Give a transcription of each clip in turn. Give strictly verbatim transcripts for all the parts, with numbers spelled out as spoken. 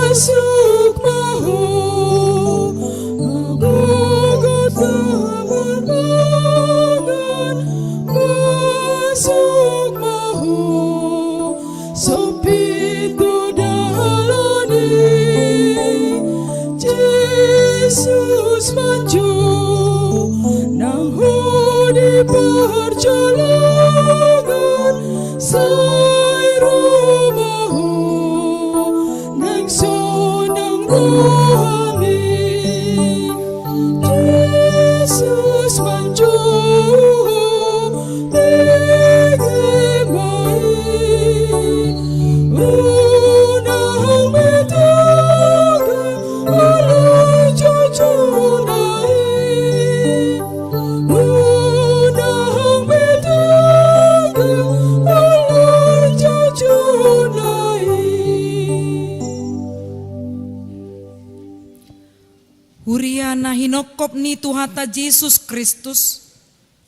Masuk ma ho, gogot hamaranggan, masuk ma ho, sempit do dalan i. Jesus manjou nang ho di parjolo on, sai ro ma ho nang sonang rohami. Jesus manjou ho, bege ma i. Unang be tonggo alai jujuna i. Unang be tonggo alai jujuna i. Huria na hinophop ni Tuhanta Jesus Kristus,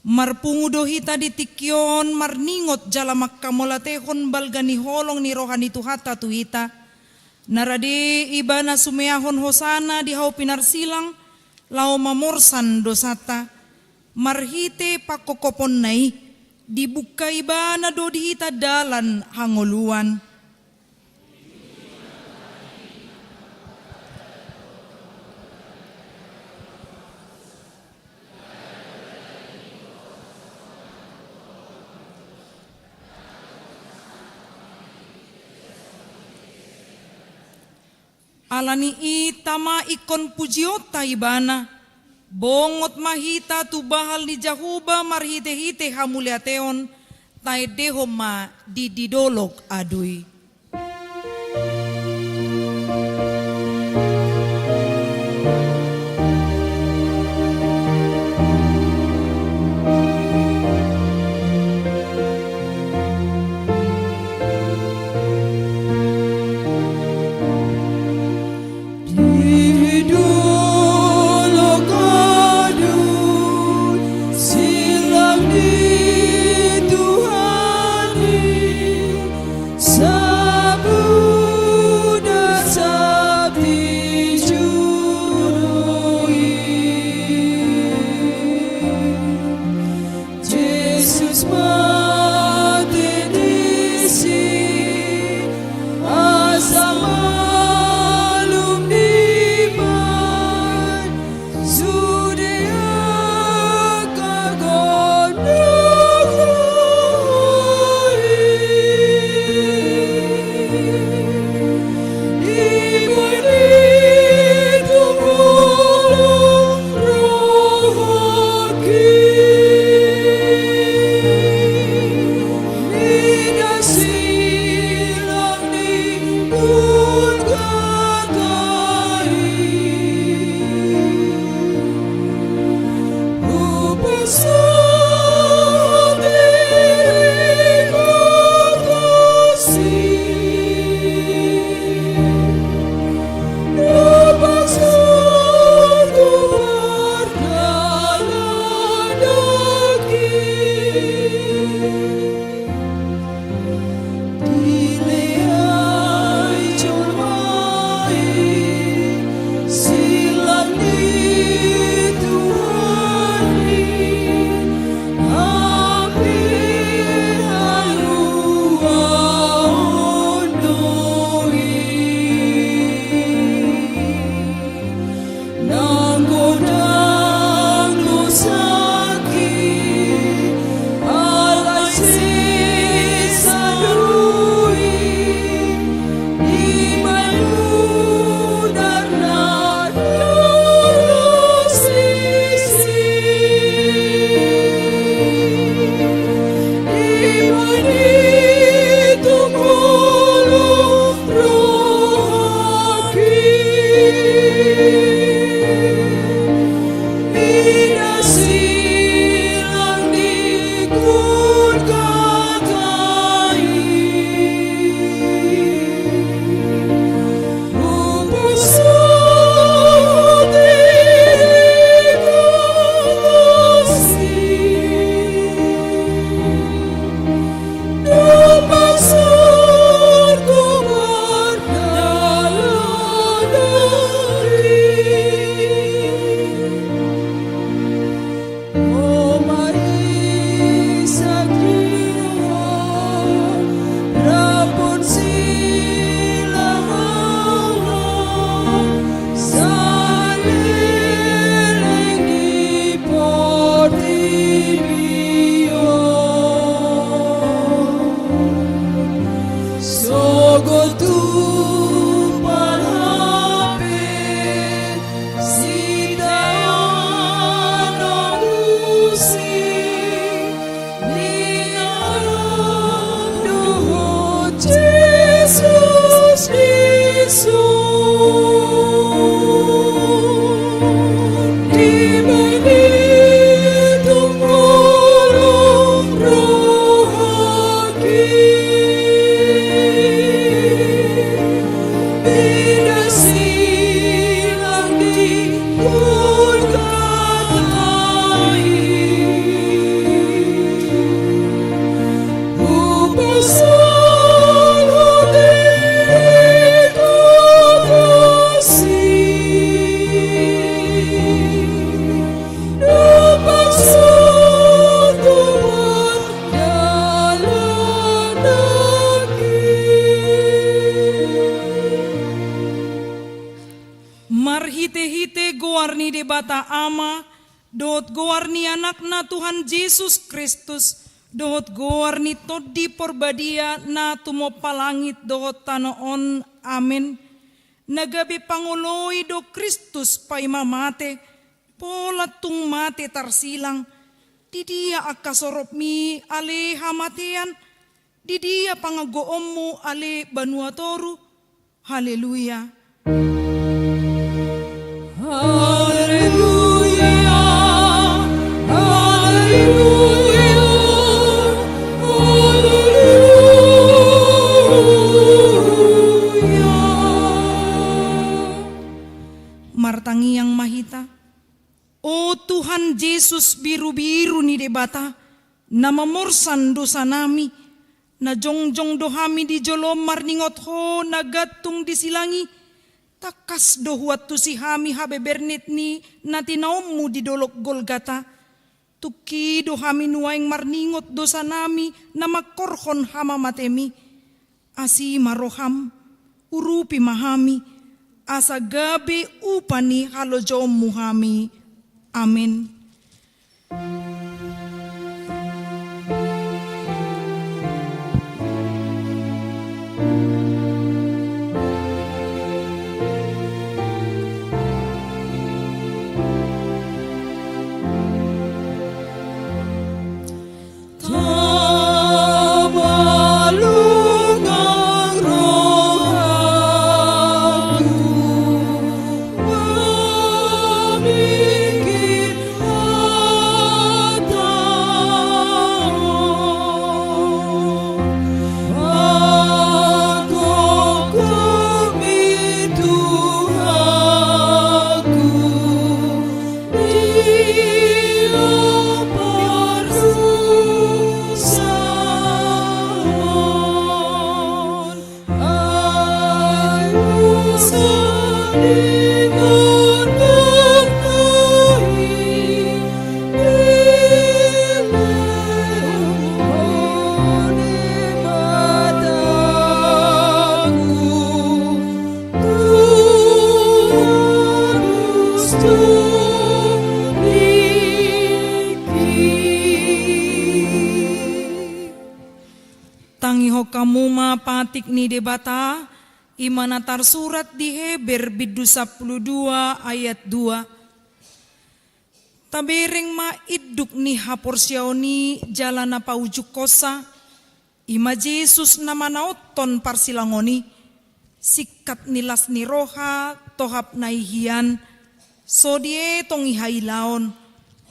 Marpungu do hita di tingki on marningot jala manghamauliatehon balga ni holong ni roha ni Tuhanta tu hita, na rade Ibana sumeahon hosana di hau pinarsilang, laho mamorsan dosanta. Marhite pangkophoponna i, dibungka Ibana do di hita dalan hangoluan. Ala ni i, tama ingkon pujionta Ibana, bongot ma hita tu bahal ni Jahowa marhitehite hamauliateon, taendehon ma di, di dolok adu i. Di dolok adu, silang ni Tuhan i, sabuda sati juru i. Jesus mate disi, asa malum dibahen sude angka gondang i. Dibahen i tung holong rohangki. Mida silang ni ingkon hata i. Hupasahat hata si. Nang godang dosangki, alai sesa do i, dibahen mudar na torus disi. Dibahen i tung holong rohangki. Mida silang ni ingkon hata i. Sogot tu parhape sitaonon usi ni alam dohot Jesus dison. Dibahen i tung holong rohangki. Mida silang ni ingkon hata i. Marhitehite goar ni Debata Ama, dohot goar ni Anakna Tuhan Jesus Kristus, dohot goar ni Tondi Porbadia na tumompa langit dohot tano on. Amen. Na gabe pangoloi do Kristus paima mate, pola tung mate tarsilang. Di dia angka soropmi ale hamatean? Di dia panganggoonmu ale banua toru? Haleluya. Haleluya, haleluya, haleluya. Martangiang ma hita. O Tuhan Jesus, birubiru ni Debata, na mamorsan dosanami, na jongjong do hami di jolom marningot Ho na gantung di silang i, tangkas do huantusi hami habebernet ni na tinaonmu di dolok Golgata. Tungki do hami nuaeng marningot dosanami na mangkorhon hamamatemi. Asi ma roham, urupi ma hami, asa gabe upa ni halojaonmu hami. Amen. Tangihon hamu ma patik ni Debata, i ma na tarsurat di Heber bindu sampulu dua ayat dua. Tabereng ma induk ni haporseaon i jala na paujunghonsa, i ma Jesus na manaonhon parsilangon i, singkat ni las ni roha, tohap na i hian, so dietong i hailaon,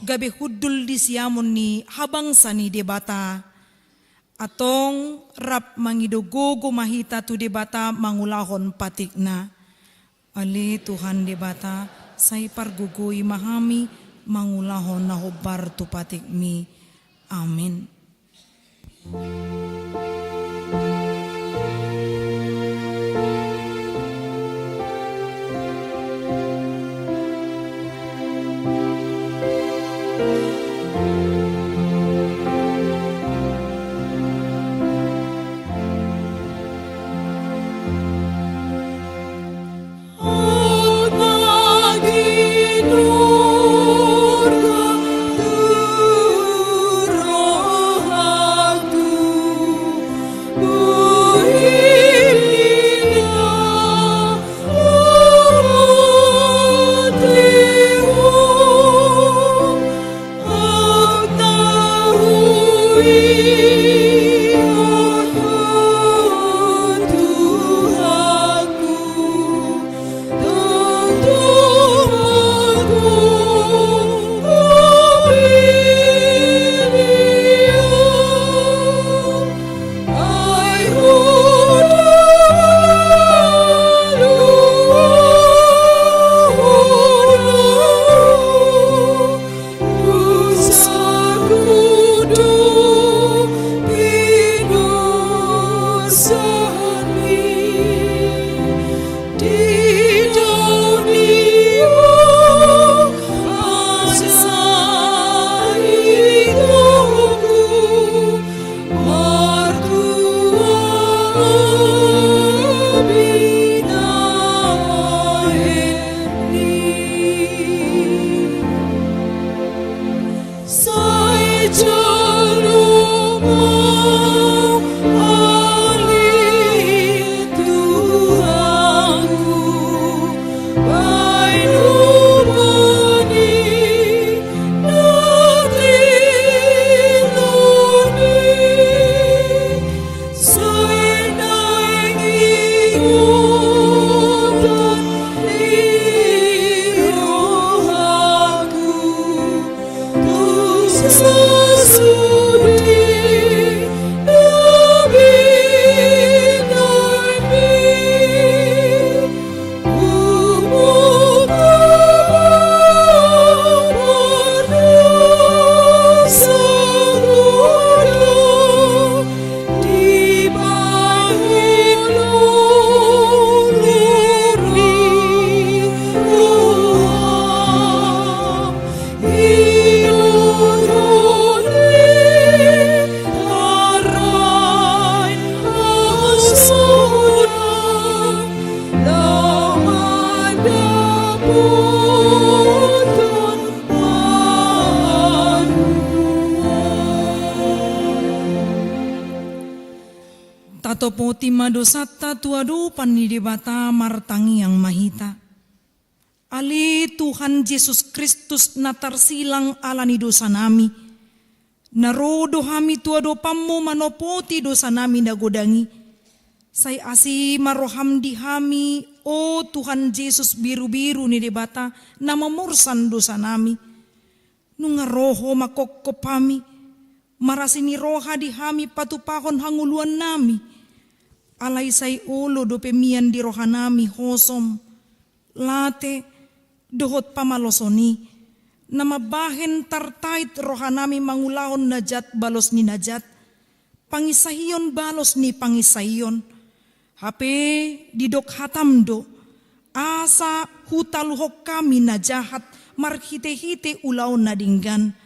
gabe hundul di siamun ni habangsa ni Debata. Antong rap mangido gogo ma hita tu Debata mangulahon patikna. Ale Tuhan Debata, sai pargogoi ma hami mangulahon na hombar tu patikmi. Amen. Tatopoti ma dosanta tu adopan ni Debata, martangiang ma hita. Ale Tuhan Jesus Kristus na tarsilang ala ni dosanami, na ro do hami tu adopanmu manopoti dosanami na godang i. Sai asi ma roham di hami, o Tuhan Jesus, birubiru ni Debata, na mamorsan dosanami. Nunga ro ho mangkophop hami, marasi ni roha di hami patupahon hangoluannami. Alai sai olo dope mian di rohanami hosom, late, dohot pamaloson i, na mambahen tartait rohanami mangulahon na jat balos ni na jat, panginsaion balos ni panginsaion. Hape didok hatam do, asa hutaluhon hami na jahat marhitehite ulaon na denggan.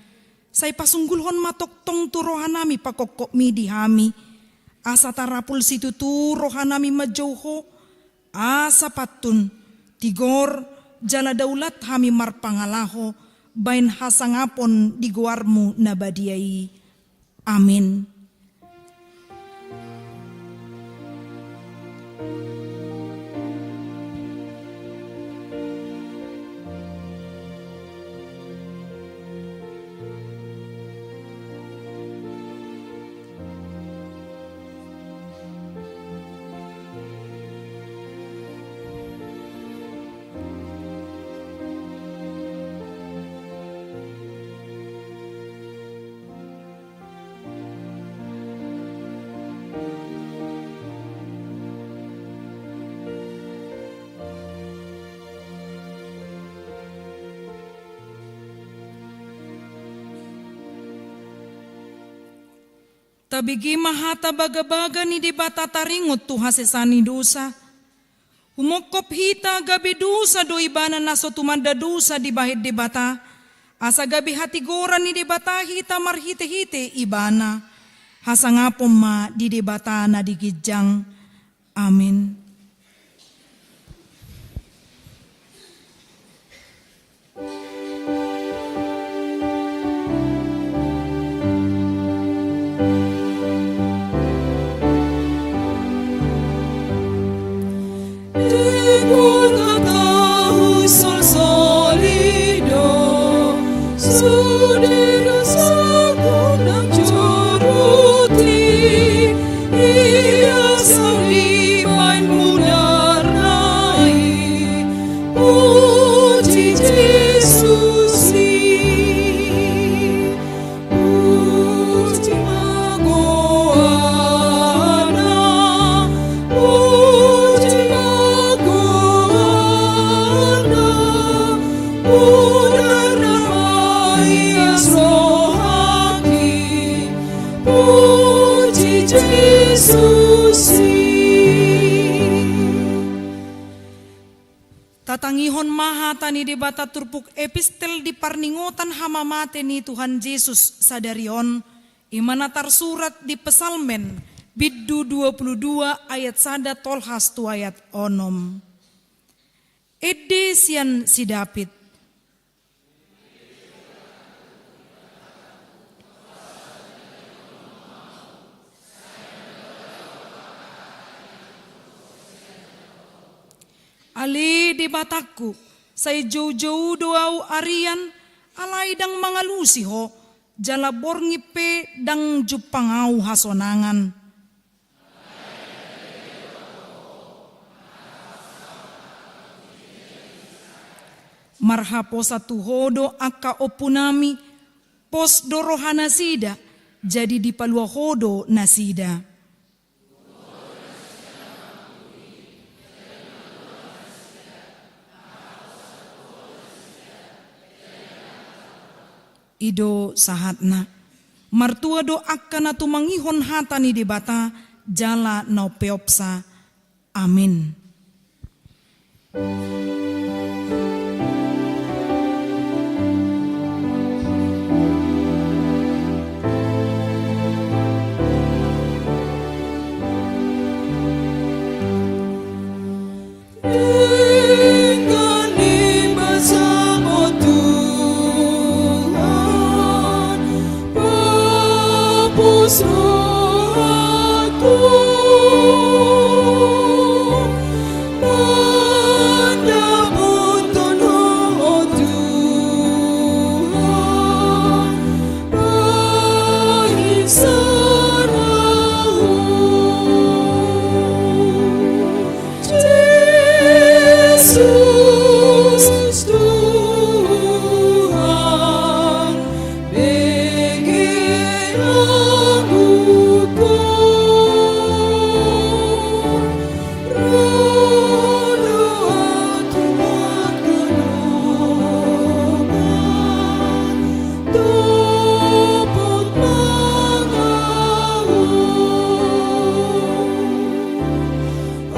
Sai pasunggulhon ma tongtong tu rohanami pangkophopmi di hami, asa tarapul situtu rohanami manjou ho, asa pantun, tigor, jala daulat hami marpangalaho baen hasangapon di goarmu na badia i. Amin. Tabege ma hata bagabaga ni Debata taringot tu hasesaan ni dosa. Humongkop hita gabe dosa do ibana na so tumanda dosa dibahen Debata, asa gabe hatigoran ni Debata hita marhitehite ibana. Hasangapon ma di Debata na di ginjang. Amin. Puji Jesus i, puji ma goarna, puji ma goarna, puji ma goarna, puji ma goarna. Puji Jesus i. Tatangihon ma hata ni Debata turpuk epistel di parningotan hamamate ni Tuhan Jesus sadari on, i ma na tarsurat di Psalmen bindu dua pulu dua ayat sada tolhas tu ayat onom. Ende sian si David. Ale Debatangku, sai joujou do ahu arian, alai ndang mangalusi Ho, jala borngin pe ndang jumpang ahu hasonangan. Marhaposan tu Ho do angka ompunami, pos do rohanasida, jadi dipalua Ho do nasida. I do sahatna. Martua do angka na tumangihon hata ni Debata jala na umpeopsa. Amin. Denggan ni basaM, o Tuhan, papos rohangku. Jesus Tuhan, bege ahu Tuhan, ro do ahu tu hangoluan, topot ma ahu.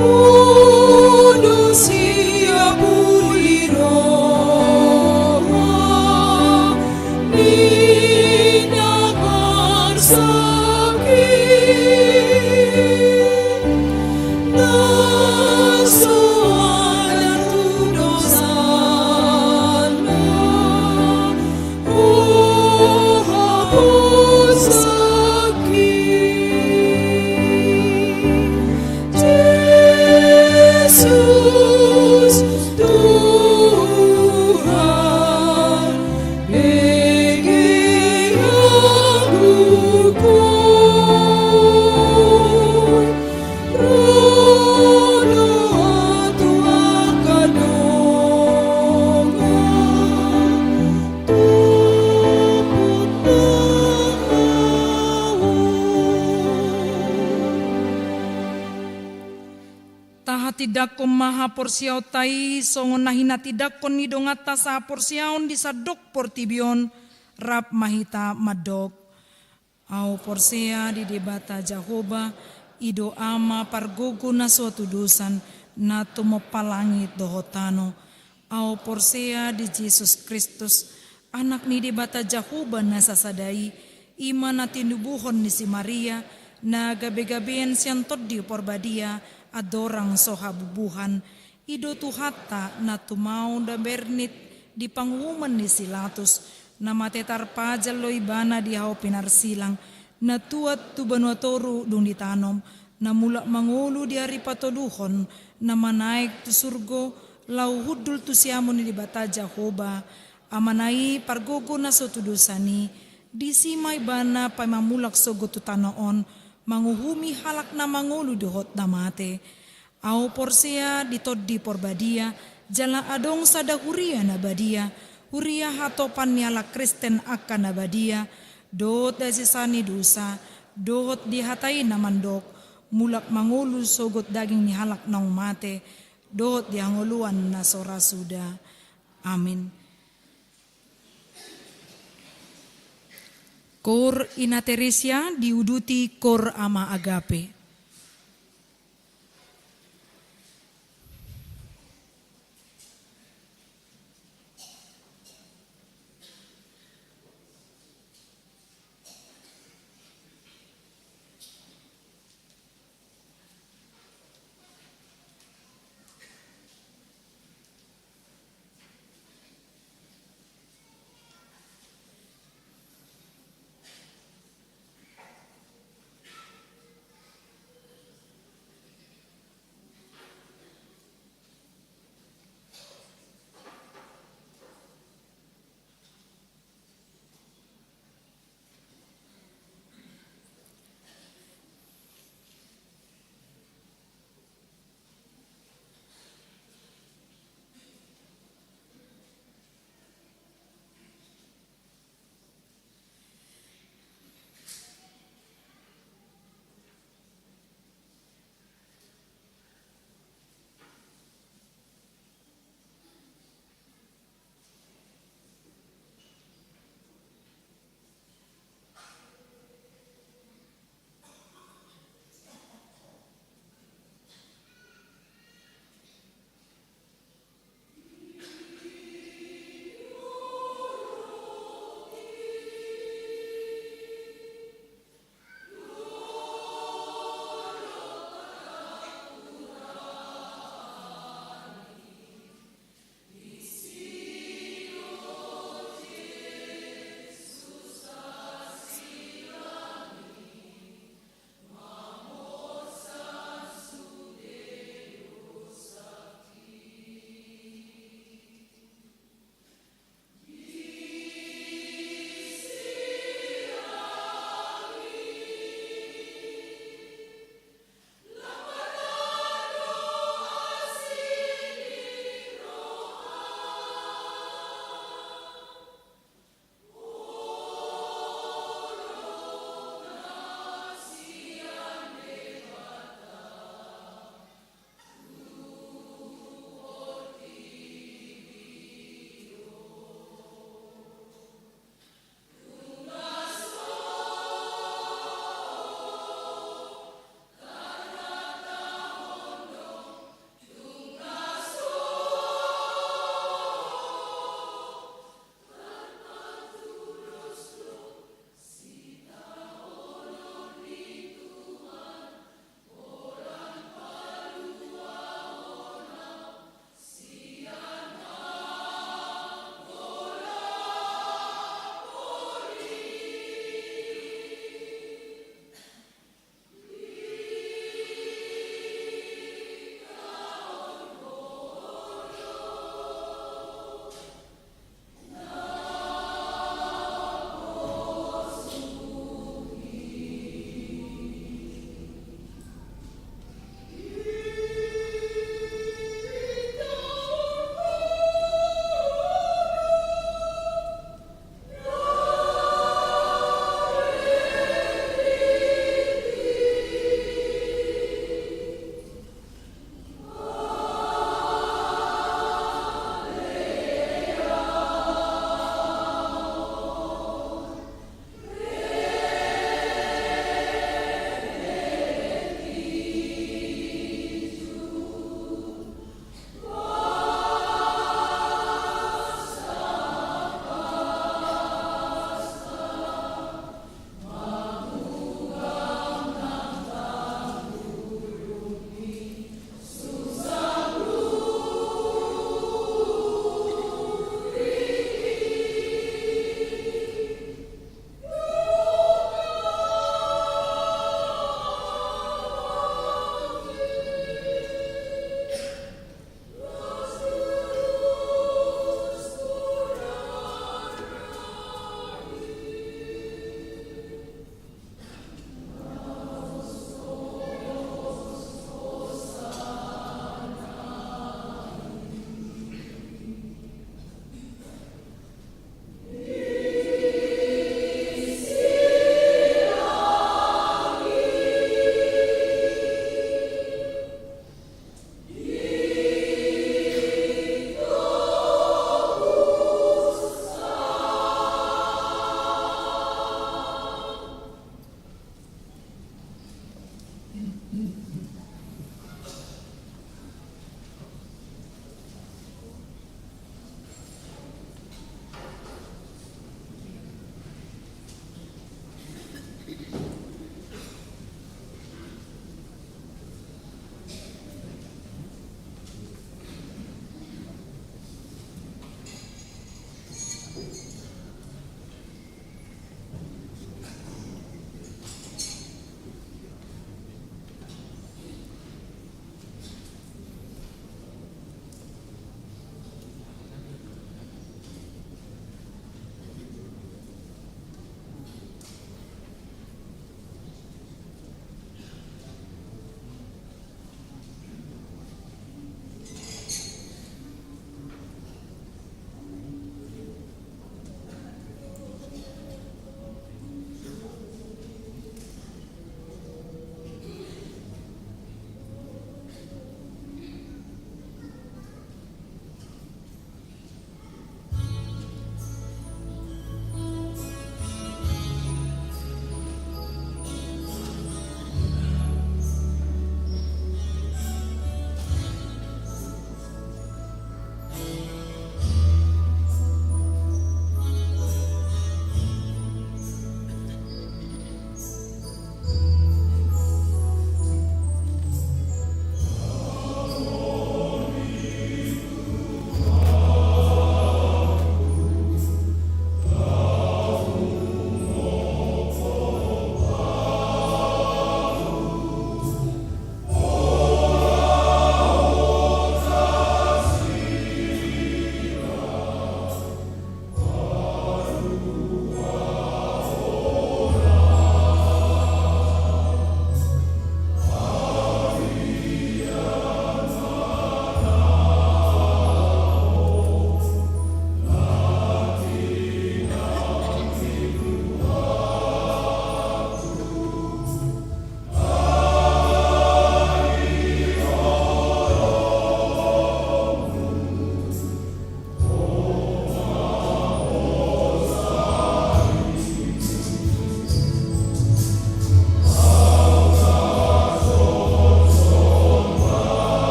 Udu sia puli roha ni na marsangkit, na so ada tu dosana. Tahatindangkon ma haporseaonta i songon na hinatindangkon ni donganta sahaporseaon di sandok portibi on. Rap ma hita mandok. Ahu porsea di Debata Jahowa, i do Ama pargogo na so hatudosan, na tumompa langit dohot tano. Ahu porsea di Jesus Kristus, Anak ni Debata Jahowa na sasada i, i ma na tinubuhon ni si Maria, na gabegabean sian Tondi Porbadia, andorang so habubuhan, i do Tuhanta na tumaon na bernit di panguhuman ni si Latus, na mate tarpajal do Ibana di hau pinarsilang, na tuat tu banua toru dung ditanom, na mulak mangolu di ari patoluhon, na manaek tu surgo, laho hundul tu siamun ni Debata Jahowa, Amana i pargogo na so hatudosan i, disi ma Ibana paima mulak sogot tu tano on, manguhumi halak na mangolu dohot na mate. Ahu porsea di Tondi Porbadia, jala adong sada huria na badia, huria hatopan ni halak Kristen angka na badia, dohot di hasesaan ni dosa, dohot di hata i na mandok, mulak mangolu sogot daging ni halak naung mate, dohot di hangoluan na so ra suda. Amin. Koor Ina Teresia diuduti Koor Ama Agape.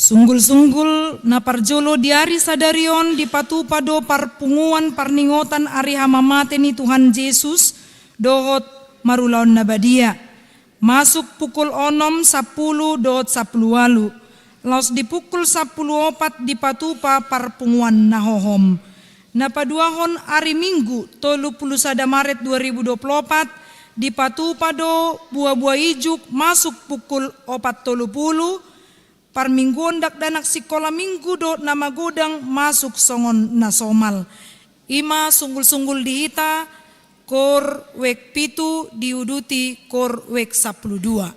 Sunggul-sunggul na parjolo di ari sadari on dipatupa do parpunguan parningotan ari hamamate ni Tuhan Jesus dohot marulaon na badia. Masuk pukul onom, sampulu dohot sampulu ualu. Laos di pukul sampulu opat dipatupa parpunguan na hohom. Na paduahon ari Minggu, tolu pulu sada Maret dua ribu dua pulu opat, dipatupa do buabua ijuk masuk pukul opat tolu pulu, parmingguon dakdanak sikola Minggu dohot na magodang masuk songon na somal. I ma sunggul-sunggul di hita, koor wijk pitu diuduti koor wijk sampulu dua.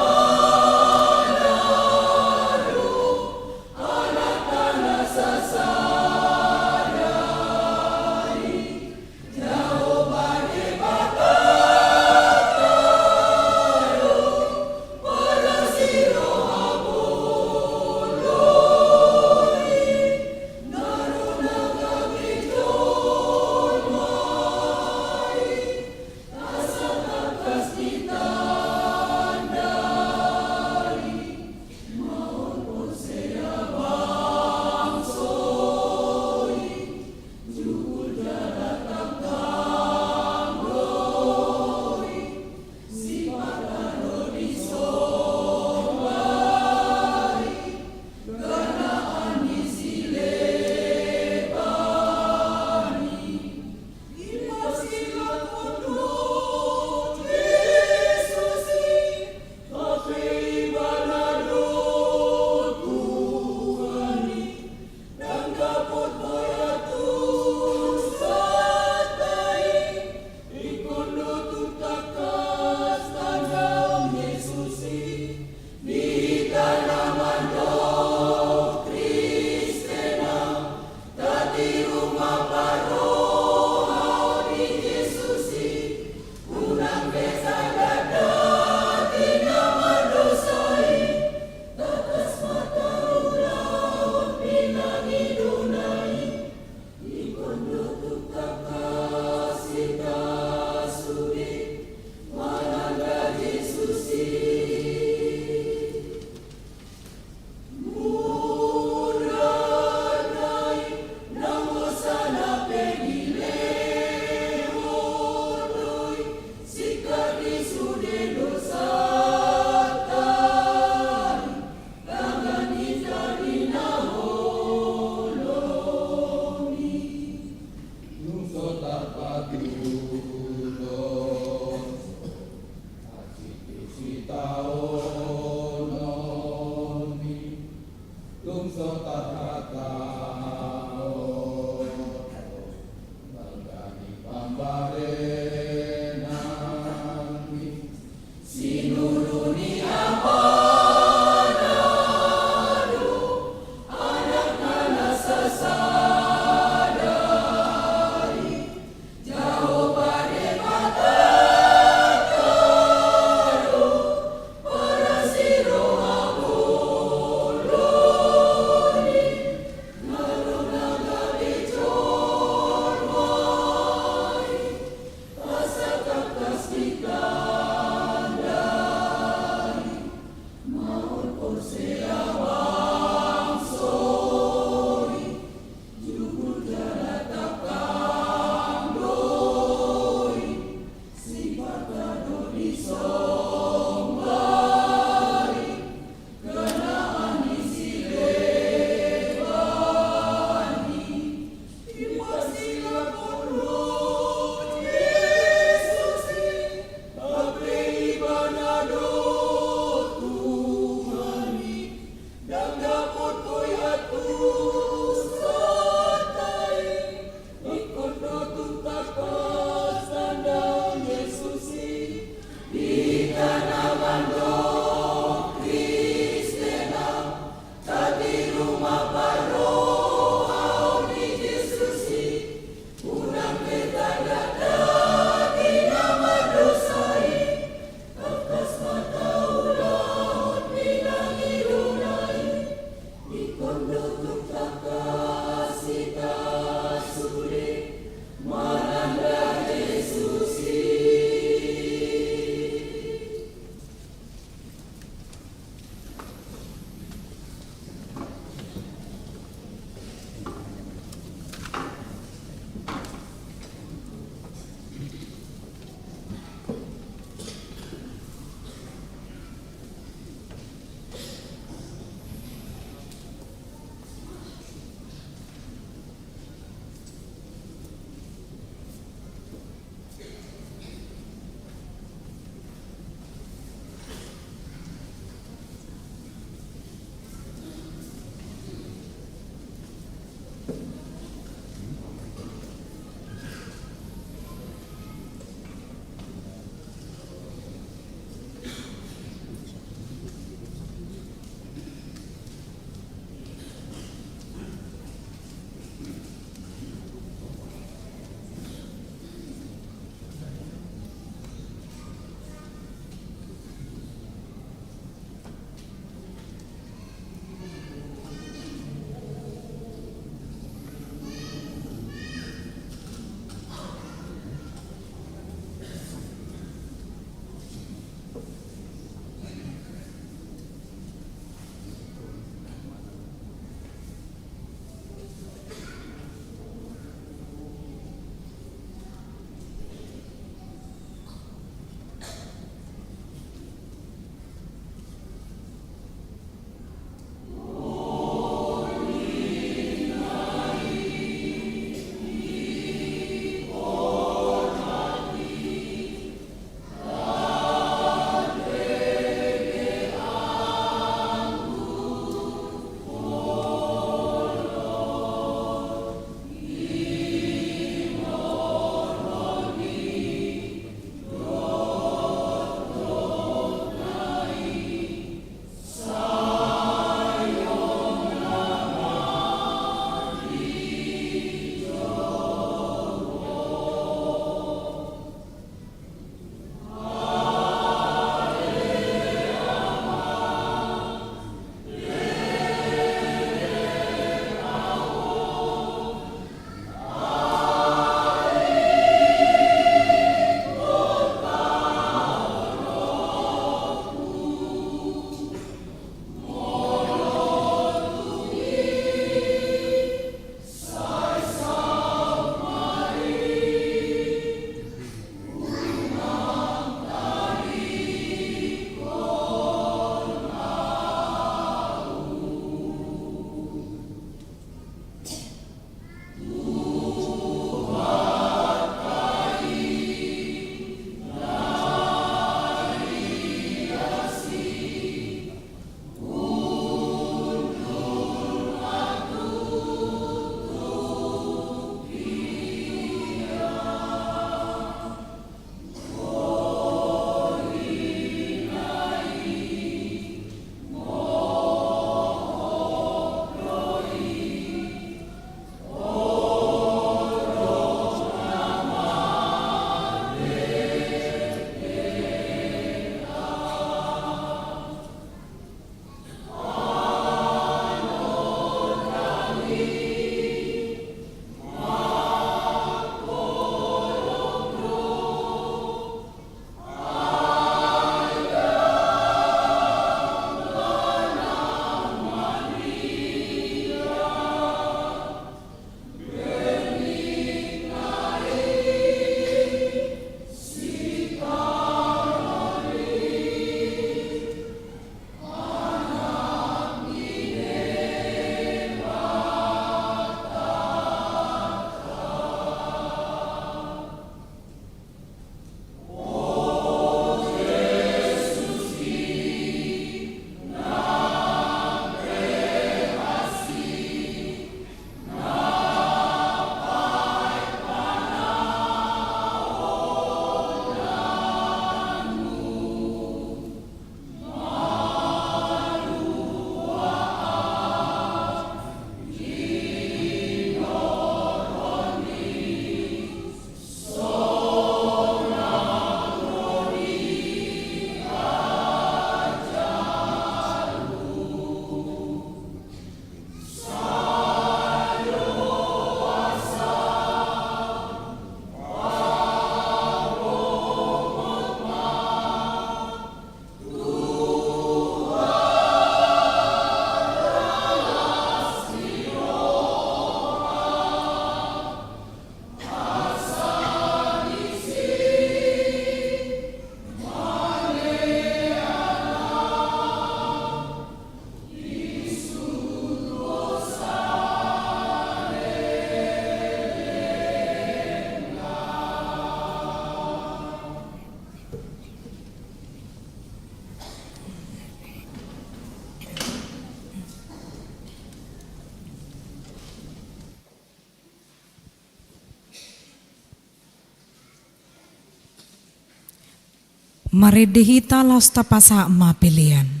Marende hita laos tapasahat ma pelean.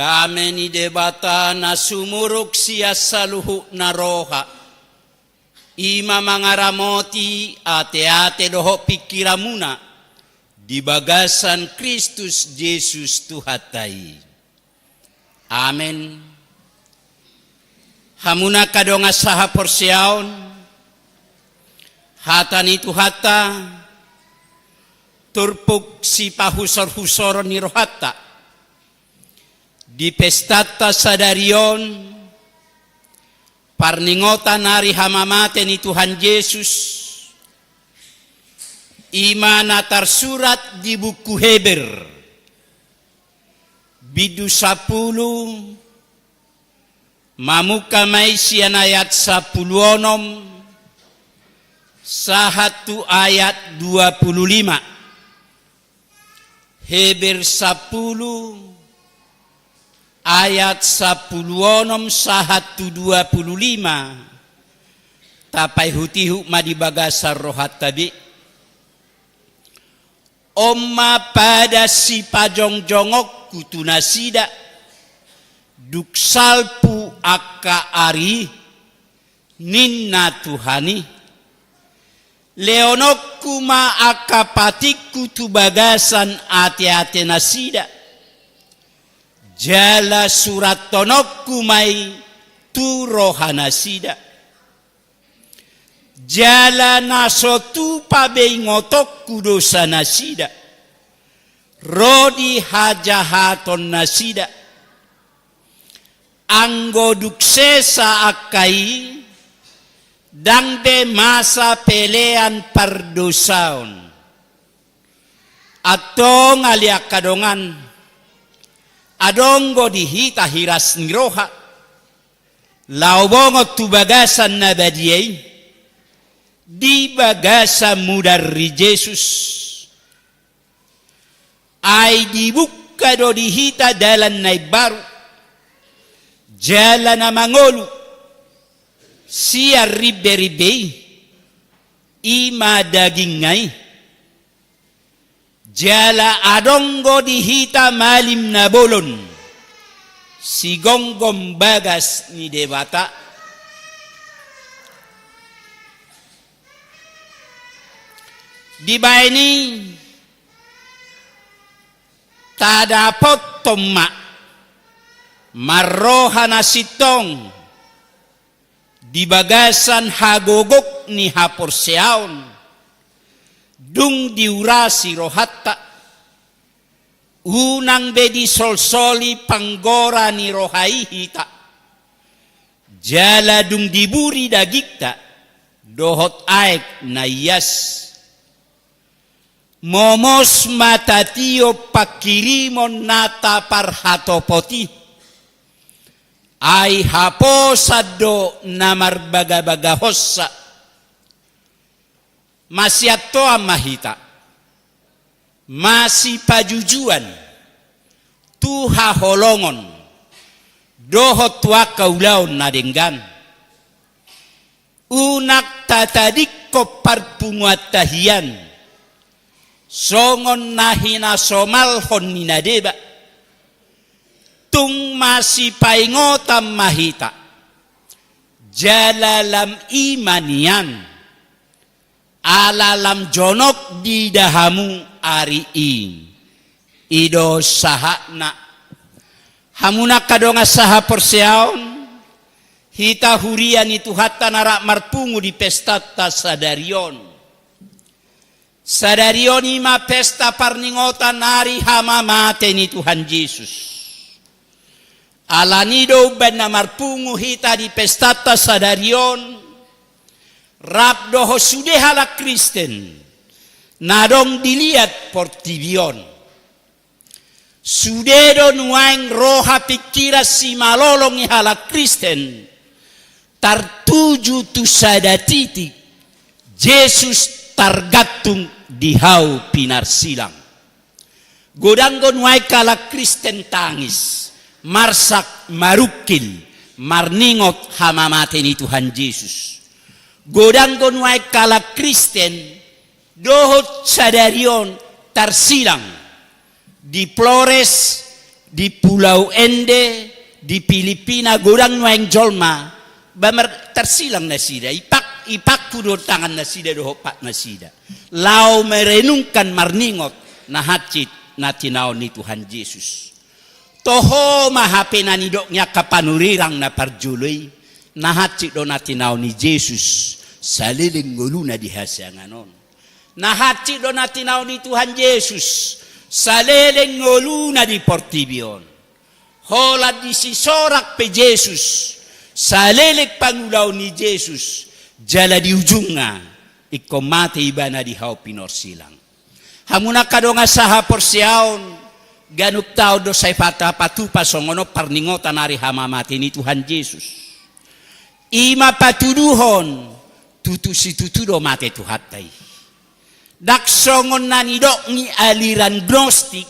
Dame ni Debata na sumurung sian saluhutna roha, i ma mangaramoti ateate dohot pingkiranmuna di bagasan Kristus Jesus Tuhanta i. Amen. Hamu angka dongan sahaporseaon, hata ni Tuhanta turpuk sipahusorhusoron ni rohanta di pestanta sadari on, parningotan ari hamamate ni Tuhan Jesus, i ma na tarsurat di buku Heber, bindu sampulu, mamungka ma i sian ayat sampulu onom sahat tu ayat dua pulu lima. Heber sampulu, ayat sampulu onom sahat tu dua pulu lima. Tapaihutihut ma di bagasan rohanta be. On ma padan sipajongjongonku tu nasida, dung salpu angka ari, ninna Tuhan i. Lehononku ma angka patikku tu bagasan ateate nasida, jala surathononku ma i tu roha nasida. Jala na so tupa be ingotonku dosa nasida, ro di hajahaton nasida. Anggo dung sesa angka i, ndang be masa pelean pardosaon. Antong ale angka dongan, adong do di hita hiras ni roha, laho bongot tu bagasan na badia i, di bagasan mudar ni Jesus. Ai dibuka do di hita dalan na imbaru, jala na mangolu, sian rimberimbe i, i ma dagingna i. Jala adong do di hita malim na bolon, sigomgom bagas ni Debata. Dibaen i tadapothon ma marroha na sintong di bagasan hagogok ni haporseaon, dung diurasi rohanta, unang be disolsoli panggora ni roha i hita, jala dung diburi dagingta dohot aek na ias. Momos ma tatiop panghirimon na taparhatopot i, ai haposan do na marbagabagahonsa. Masiantoan ma hita, masipajujuan tu haholongon dohot tu angka ulaon na denggan. Unang tatadingkon parpunguanta hian songon na hinasomalhon ni na deba. Tung masipaingotan ma hita, jala lam i ma nian, ala lam jonok diida hamu ari i. I do sahatna. Hamu angka dongan sahaporseaon, hita huria ni Tuhanta na rap marpungu di pestanta sadari on. Sadari on i ma pesta parningotan ari hamamate ni Tuhan Jesus. Alani do umbaen na marpungu hita di pestanta sadari on, rap dohot sude halak Kristen na adong di liat portibi on. Sude do nuaeng roha pingkiran simalolong ni halak Kristen tartuju tu sada titik, Jesus targantung di hau pinarsilang. Godang do nuaeng halak Kristen tangis, marsak, marungkil, marningot hamamate ni Tuhan Jesus. Godang do nuaeng halak Kristen dohot sadari on tarsilang di Flores, Di Pulau Ende, di Pilipina, godang nuaeng jolma, ba mar-, tarsilang nasida, ipak-, ipangku do tangan nasida dohot pat nasida. Laho merenungkan, marningot na hansit na tinaon ni Tuhan Jesus. Toho ma hape na nidok ni angka panurirang na parjolo i, na hansit do na tinaon ni Jesus saleleng ngoluna di hasiangan on. Na hansit do na tinaon ni Tuhan Jesus saleleng ngoluna di portibi on. Holan disi sorak pe Jesus, saleleng pangulaon ni Jesus, jala di ujungna ingkon mate ibana di hau pinorsilang. Hamu na angka dongan sahaporseaon, ganup taon do sai pata-, patupa songon on parningotan ari hamamate ni Tuhan Jesus. I ma patuduhon, tutu situtu do mate Tuhanta i. Ndang songon na nidok ni aliran Gnostik,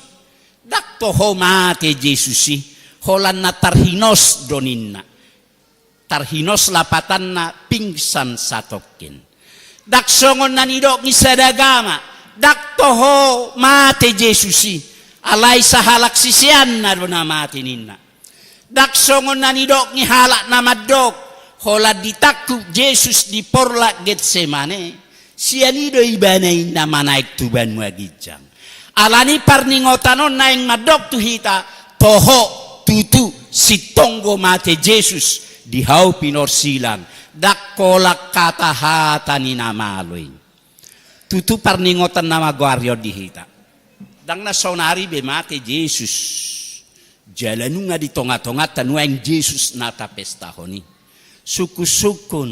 ndang toho mate Jesus i, holan na tarhinos do ninna. Tarhinos lapatanna pingsan satongkin. Ndang songon na nidok ni sada agama, ndang toho mate Jesus i, alai sahalak siseanna do na mate ninna. Ndang songon na nidok ni halak na mandok, holan ditangkup Jesus di porlak Getsemane, sian i do ibana ninna manaek tu banua ginjang. Alani parningotan on naeng mandok tu hita, toho, tutu, sintong do mate Jesus di hau pinorsilang, ndang holan hata-hata ni na malo i. Tutu parningotan na magoari on di hita. Ndang na saonari be mate Jesus. Jala nunga di tonga-tonganta nuaeng Jesus na tapestahon i. Sungkun-sungkun,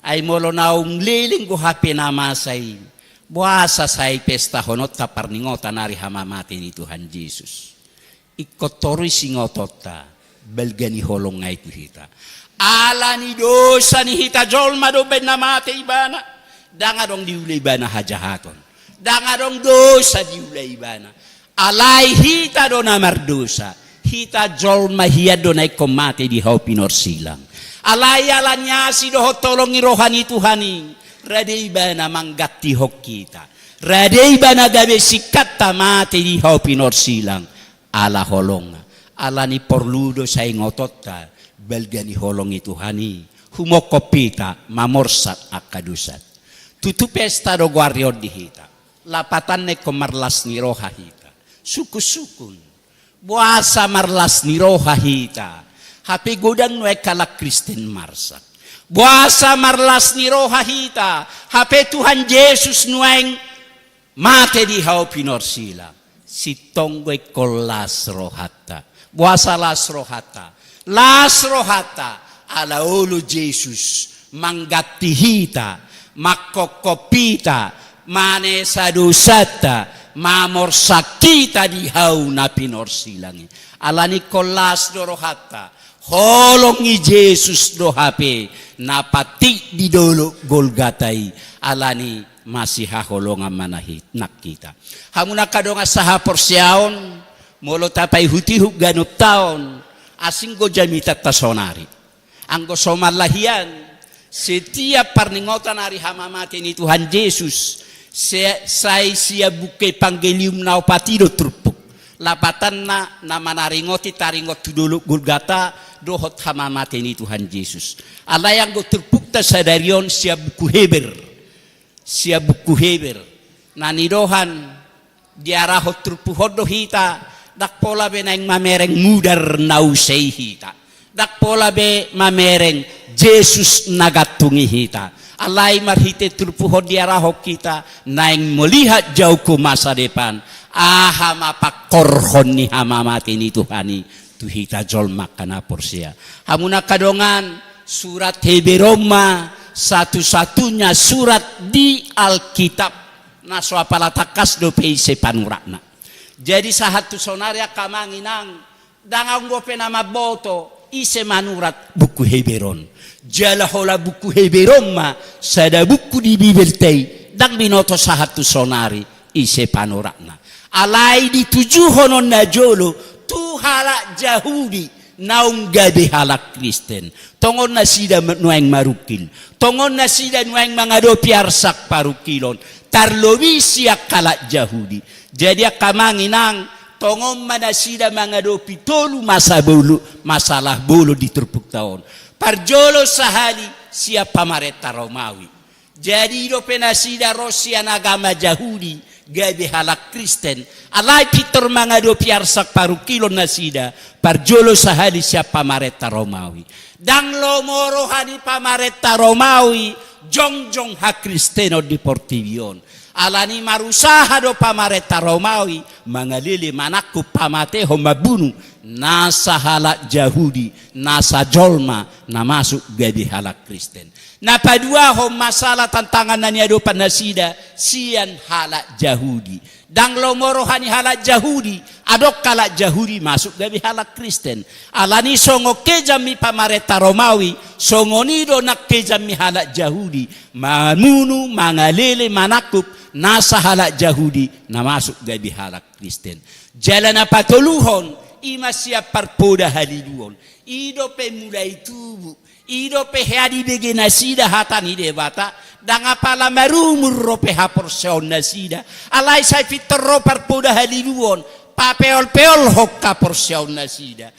ai molo naung leleng do hape na masa i, boasa sai pestahononta parningotan ari hamamate ni Tuhan Jesus? Ingkon toru i singotonta, balga ni holong i tu hita. Alani dosa ni hita jolma do umbaen na mate ibana. Ndang adong diula ibana hajahaton. Ndang adong dosa diula ibana. Alai hita do na mardosa. Hita jolma hian do na ingkon mate di hau pinorsilang. Alai alani asi dohot holong ni roha ni Tuhan i, rade ibana manggantihon hita. Rade ibana gabe singkatta mate di hau pinorsilang. Ala holongna, alani porlu do sai ingotonta, balga ni holong ni Tuhan i, humongkop hita, mamorsan angka dosanta. Tutu pesta do goarna on di hita. Lapatanna ingkon marlas ni roha hita. Sungkun-sungkun. Boasa marlas ni roha hita? Hape godang nuaeng halak Kristen marsak. Boasa marlas ni roha hita? Hape Tuhan Jesus nuaeng mate di hau pinorsilang. Sintong do ingkon las rohanta. Boasa las rohanta? Las rohanta ala olo Jesus mangganti hita, mangkophop hita, manesa dosanta, mamorsan hita di hau na pinorsilang i. Alani ingkon las do rohanta. Holong ni Jesus do hape na patik di dolok Golgata i, alani masihaholongan ma nang hita. Hamu na angka dongan sahaporseaon, molo tapaihut-ihut ganup taon, asing do jamitanta saonari. Anggo somalna hian, setiap parningotan ari hamamate ni Tuhan Jesus, se-, sai sian buku Evangelium na opat i do turpuk. Lapatanna na manaringoti taringot tu dolok Golgata dohot hamamate ni Tuhan Jesus. Alai anggo turpukta sadari on sian buku Heber. Sian buku Heber. Na nidohan diarahon turpuk on do hita, ndang pola be naeng mamereng mudar na use i hita. Ndang pola be mamereng Jesus na gantung i hita. Alai marhite turpuk on diarahon hita, naeng melihat jauh ke masa depan. Aha ma pangkorhon ni hamamate ni Tuhan i tu hita jolma angka na porsea. Hamu na angka dongan, surat Heber on ma satu-satunya surat di Alkitab na so apala tangkas dope ise panuratna. Jadi sahat tu saonari angka amang inang, ndang adong dope na mamboto ise manurat buku Heber on. Jala holan buku Heber on ma sada buku di Bibelta i ndang binoto sahat tu saonari ise panuratna. Alai ditujuhon on najolo tu halak Jahudi naung gabe halak Kristen. Tongon nasida ma-, nuaeng marungkil. Tongon nasida nuaeng mangadopi arsak parungkilon. Tarlobi sian halak Jahudi. Jadi angka amang inang, Tongon ma nasida mangadopi tolu masa bolo, masalah bolon di turpukta on. Parjolo sahali sian pamarenta Romawi. Jadi i dope nasida ro sian agama Jahudi, gabe halak Kristen. Alai pintor mangadopi arsak parungkilon nasida, parjolo sahali sian pamarenta Romawi. Ndang lomo roha ni pamarenta Romawi jongjong hakristenon di portibi on. Alani marusaha do pamarenta Romawi mangalele, manangkup, pamatehon, mambunu nasa halak Jahudi, nasa jolma na masuk gabe halak Kristen. Na paduahon masalah tantangan na niadopan nasida sian halak Jahudi. Ndang lomo roha ni halak Jahudi, adong halak Jahudi masuk gabe halak Kristen. Alani songon kejam ni pamarenta Romawi, songon i do nang kejam ni halak Jahudi, mambunu, mangalele, manangkup nasa halak Jahudi na masuk gabe halak Kristen. Jala na patoluhon, i ma sian parpoda haliluon. I dope mulai tubu, i dope hea dibege nasida hata ni Debata, ndang apala marumur dope haporseaon nasida. Alai sai pintor ro parpoda haliluon, papeolpeolhon haporseaon nasida.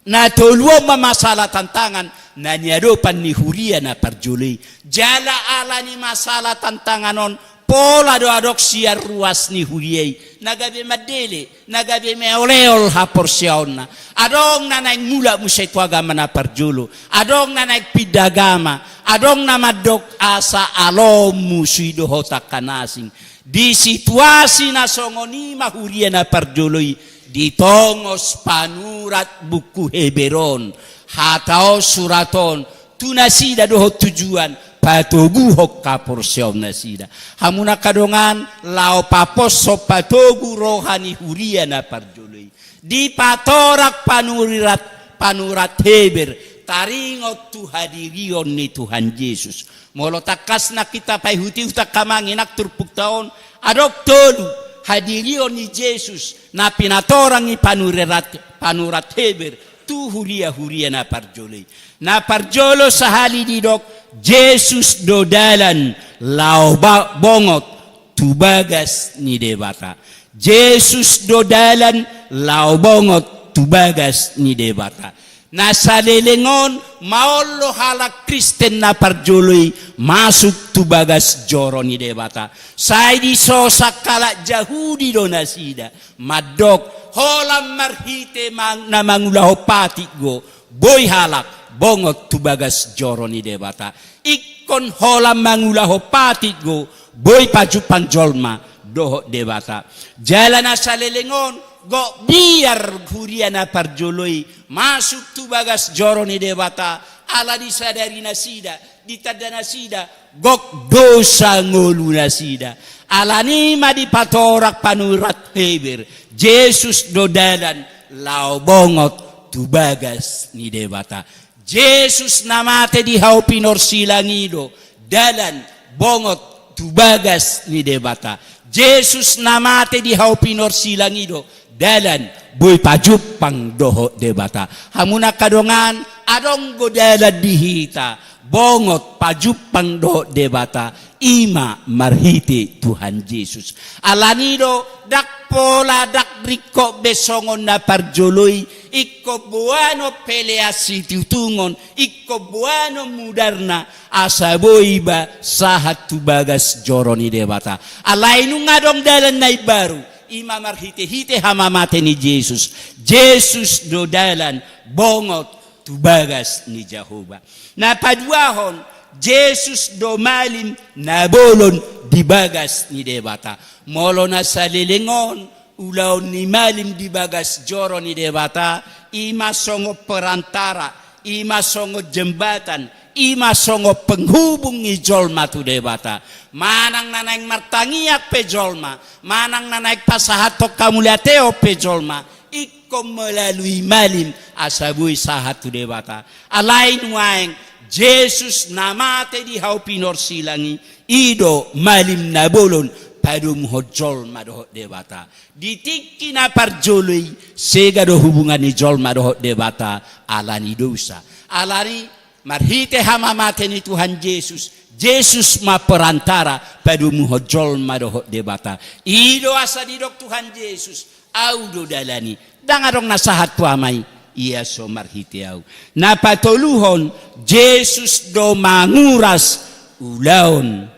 Na tolu on ma masalah tantangan na niadopan ni huria na parjolo i. Jala alani masalah tantangan on, pola do adong sian ruas ni huria i na gabe mandele, na gabe meoleol haporseaonna. Adong na naeng mulak muse tu agama na parjolo, adong na naeng pinda agama, adong na mandok asa alo musu i dohot angka na asing. Di situasi na songon i ma huria na parjolo i ditongos panurat buku Heber on, hata on, surat on, tu nasida dohot tujuan patoguhon haporseaon nasida. Hamu na angka dongan, laho paposhon patogu roha ni huria na parjolo i. Dipatorang panurat, panurat Heber taringot tu hadirion ni Tuhan Jesus. Molo tangkas nangkin tapaihutihut angka amang inang turpukta on, adong tolu hadirion ni Jesus na pinatorang ni panurat, panurat Heber tu huria-huria na parjolo i. Na parjolo sahali didok, Jesus do dalan laho ba-, bongot tu bagas ni Debata. Jesus do dalan laho bongot tu bagas ni Debata. Na saleleng on, maol do halak Kristen na parjolo i masuk tu bagas joro ni Debata. Sai disosa halak Jahudi do nasida. Mandok, holan marhite mang-, na mangulahon patik do, boi halak bongot tu bagas joro ni Debata. Ingkon holan mangulahon patik do, boi pajumpang jolma dohot Debata. Jala na saleleng on, gok biar huria na parjolo i masuk tu bagas joro ni Debata, ala disadari nasida, ditanda nasida, gok dosa ngolu nasida. Alani ma dipatorang panurat Heber, Jesus do dalan laho bongot tu bagas ni Debata. Jesus na mate di hau pinorsilang i do dalan bongot tu bagas ni Debata. Jesus na mate di hau pinorsilang i do dalan boi pajumpang dohot Debata. Hamu na angka dongan, adong do dalan di hita bongot pajumpang dohot Debata, i ma marhite Tuhan Jesus. Alani do, ndang pola, ndang ringkot be songon na parjolo i, ingkon boanon pelean situtungon, ingkon boanon mudarna, asa boi iba sahat tu bagas joro ni Debata. Alai nunga adong dalan na imbaru, i ma marhitehite hamamate ni Jesus. Jesus do dalan bongot tu bagas ni Jahowa. Na paduahon, Jesus do malim na bolon di bagas ni Debata. Molo na saleleng on, ulaon ni malim di bagas joro ni Debata, i ma songon perantara, i ma songon jembatan, i ma songon penghubung ni jolma tu Debata. Manang na naeng martangiang pe jolma, manang na naeng pasahathon hamuliateon pe jolma, ingkon melalui malim asa boi sahat tu Debata. Alai nuaeng, Jesus na mate di hau pinorsilang i, i do malim na bolon padomuhon jolma dohot Debata. Di tingki na parjolo i, sega do hubungan ni jolma dohot Debata, alani dosa. Alani marhite hamamate ni Tuhan Jesus, Jesus ma perantara padomuhon jolma dohot Debata. I do asa didok Tuhan Jesus, au do dalan i. Ndang adong na sahat tu Ama i, ia so marhite au. Na patoluhon, Jesus do manguras ulaon.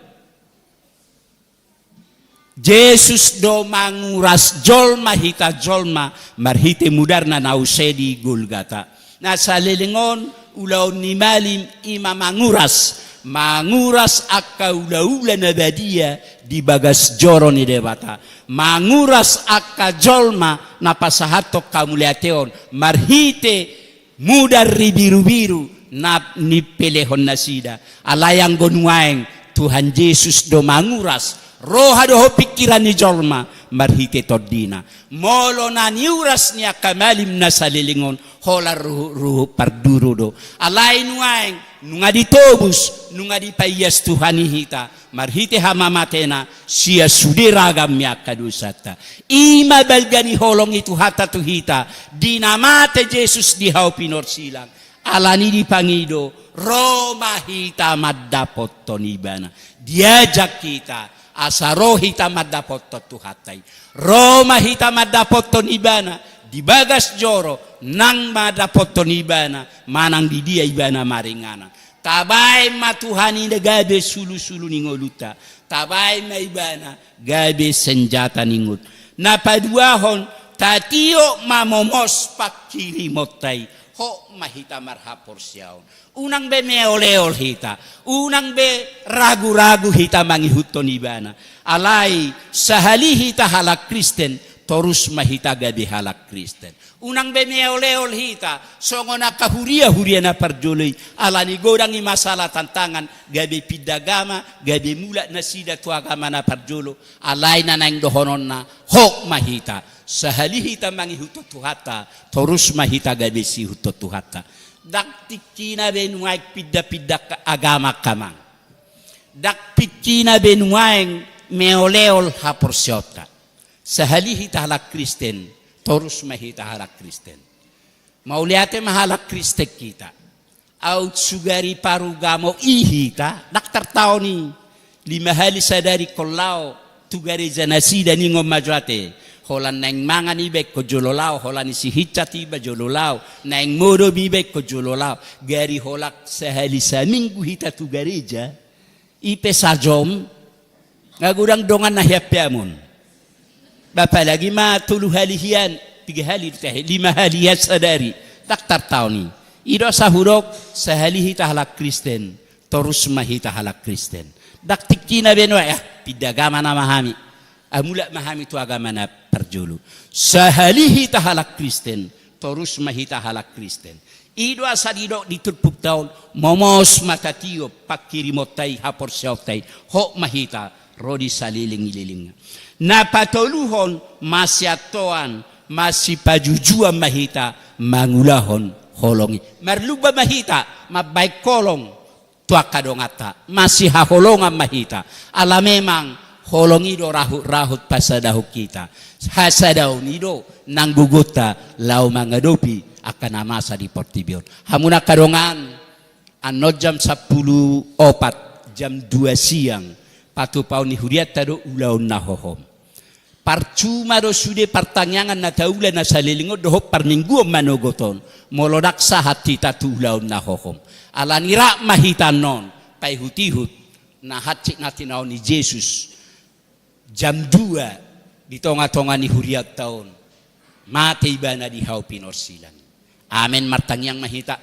Jesus do manguras jolma, hita jolma, marhite mudarna na use di Golgata. Na saleleng on, ulaon ni malim i ma manguras, manguras angka ulaula na badia di bagas joro ni Debata, manguras angka jolma na pasahathon hamuliateon marhite mudar ribirubiru na nipelehon nasida. Alai anggo nuaeng, Tuhan Jesus do manguras roha dohot pingkiran ni jolma marhite tondina. Molo na niuras ni angka malim na saleleng on, holan ruhutruhut parduru do. Alai nuaeng, nunga ditobus, nunga dipaias Tuhan i hita marhite hamamatena sian sude ragam ni angka dosanta. I ma balga ni holong ni Tuhanta tu hita, di na mate Jesus di hau pinorsilang. Alani i dipangido, ro ma hita mandapothon Ibana. Diajak hita asa ro hita mandapothon Tuhanta i. Ro ma hita mandapothon Ibana di bagas joro, nang mandapothon Ibana manang di dia Ibana maringanan. Tabaen ma Tuhan i gabe sulusulu ni ngolunta. Tabaen ma Ibana gabe senjata ni ngolu. Na paduahon, tatiop ma momos panghirimonta i. Hot ma hita marhaporseaon. Unang be meoleol hita, unang be raguragu hita mangihuthon Ibana. Alai sahali hita halak Kristen, torus ma hita gabe halak Kristen. Unang be meoleol hita songon angka huriahuria na parjolo i, alani godang i masalah tantangan, gabe pinda agama, gabe mulak nasida tu agama na parjolo. Alai na naeng dohononna, hot ma hita. Sahali hita mangihuthon Tuhanta, torus ma hita gabe siihuthon Tuhanta. Ndang tingkina be nuaeng pindapinda agama, amang. Ndang tingkina be nuaeng meoleol haporseaonta. Sahali hita halak Kristen, torus ma hita halak Kristen. Mauliate ma halak Kristen hita. Aut sugari parugamo i hita, ndang tartaon i. Lima hali sadari ingkon laho tu gareja nasida, ningon ma jo ate. Holan naeng mangan iba ingkon jolo laho, holan isi hicat iba jolo laho, naeng modom iba ingkon jolo laho. Gari holan sahali saminggu hita tu gareja, i pe sajom, nga godang dongan na hian pe amon. Apalagi ma tolu hali hian, tiga hali do tahe, lima hali hian sadari. Ndang tartaon i. I do asa hudok, sahali hita halak Kristen, torus ma hita halak Kristen. Ndang tingkina be nuaeng, ah, pinda agama nama hami. Ah, mulak ma hami tu agama na parjolo. Sahali hita halak Kristen, torus ma hita halak Kristen. I do asa didok di turpukta on, momos ma tatiop panghirimonta i, haporseaonta i, hot ma hita ro di saleleng ni lelengna. Na patoluhon, masiantoan, masipajujuan ma hita mangulahon holong i. Marlumba ma hita mambahen holong tu angka donganta, masihaholongan ma hita. Ala memang holong i do rahutrahut pasadahon hita. Hasadaon i do nang gogonta laho mangadopi angka na masa di portibi on. Hamu na angka dongan, annon jam sampulu opat, jam dua siang, patupaon ni hurianta do ulaon na hohom. Parcuma do sude partangiangan na taula na saleleng on dohot parmingguon manogot on, molo ndang sahat hita tu ulaon na hohom. Alani rap ma hita annon, paihutihut na hansit na tinaon ni Jesus, jam dua, di tongatonga ni hurianta on, mate Ibana di hau pinorsilang. Amen. Martangiang ma hita.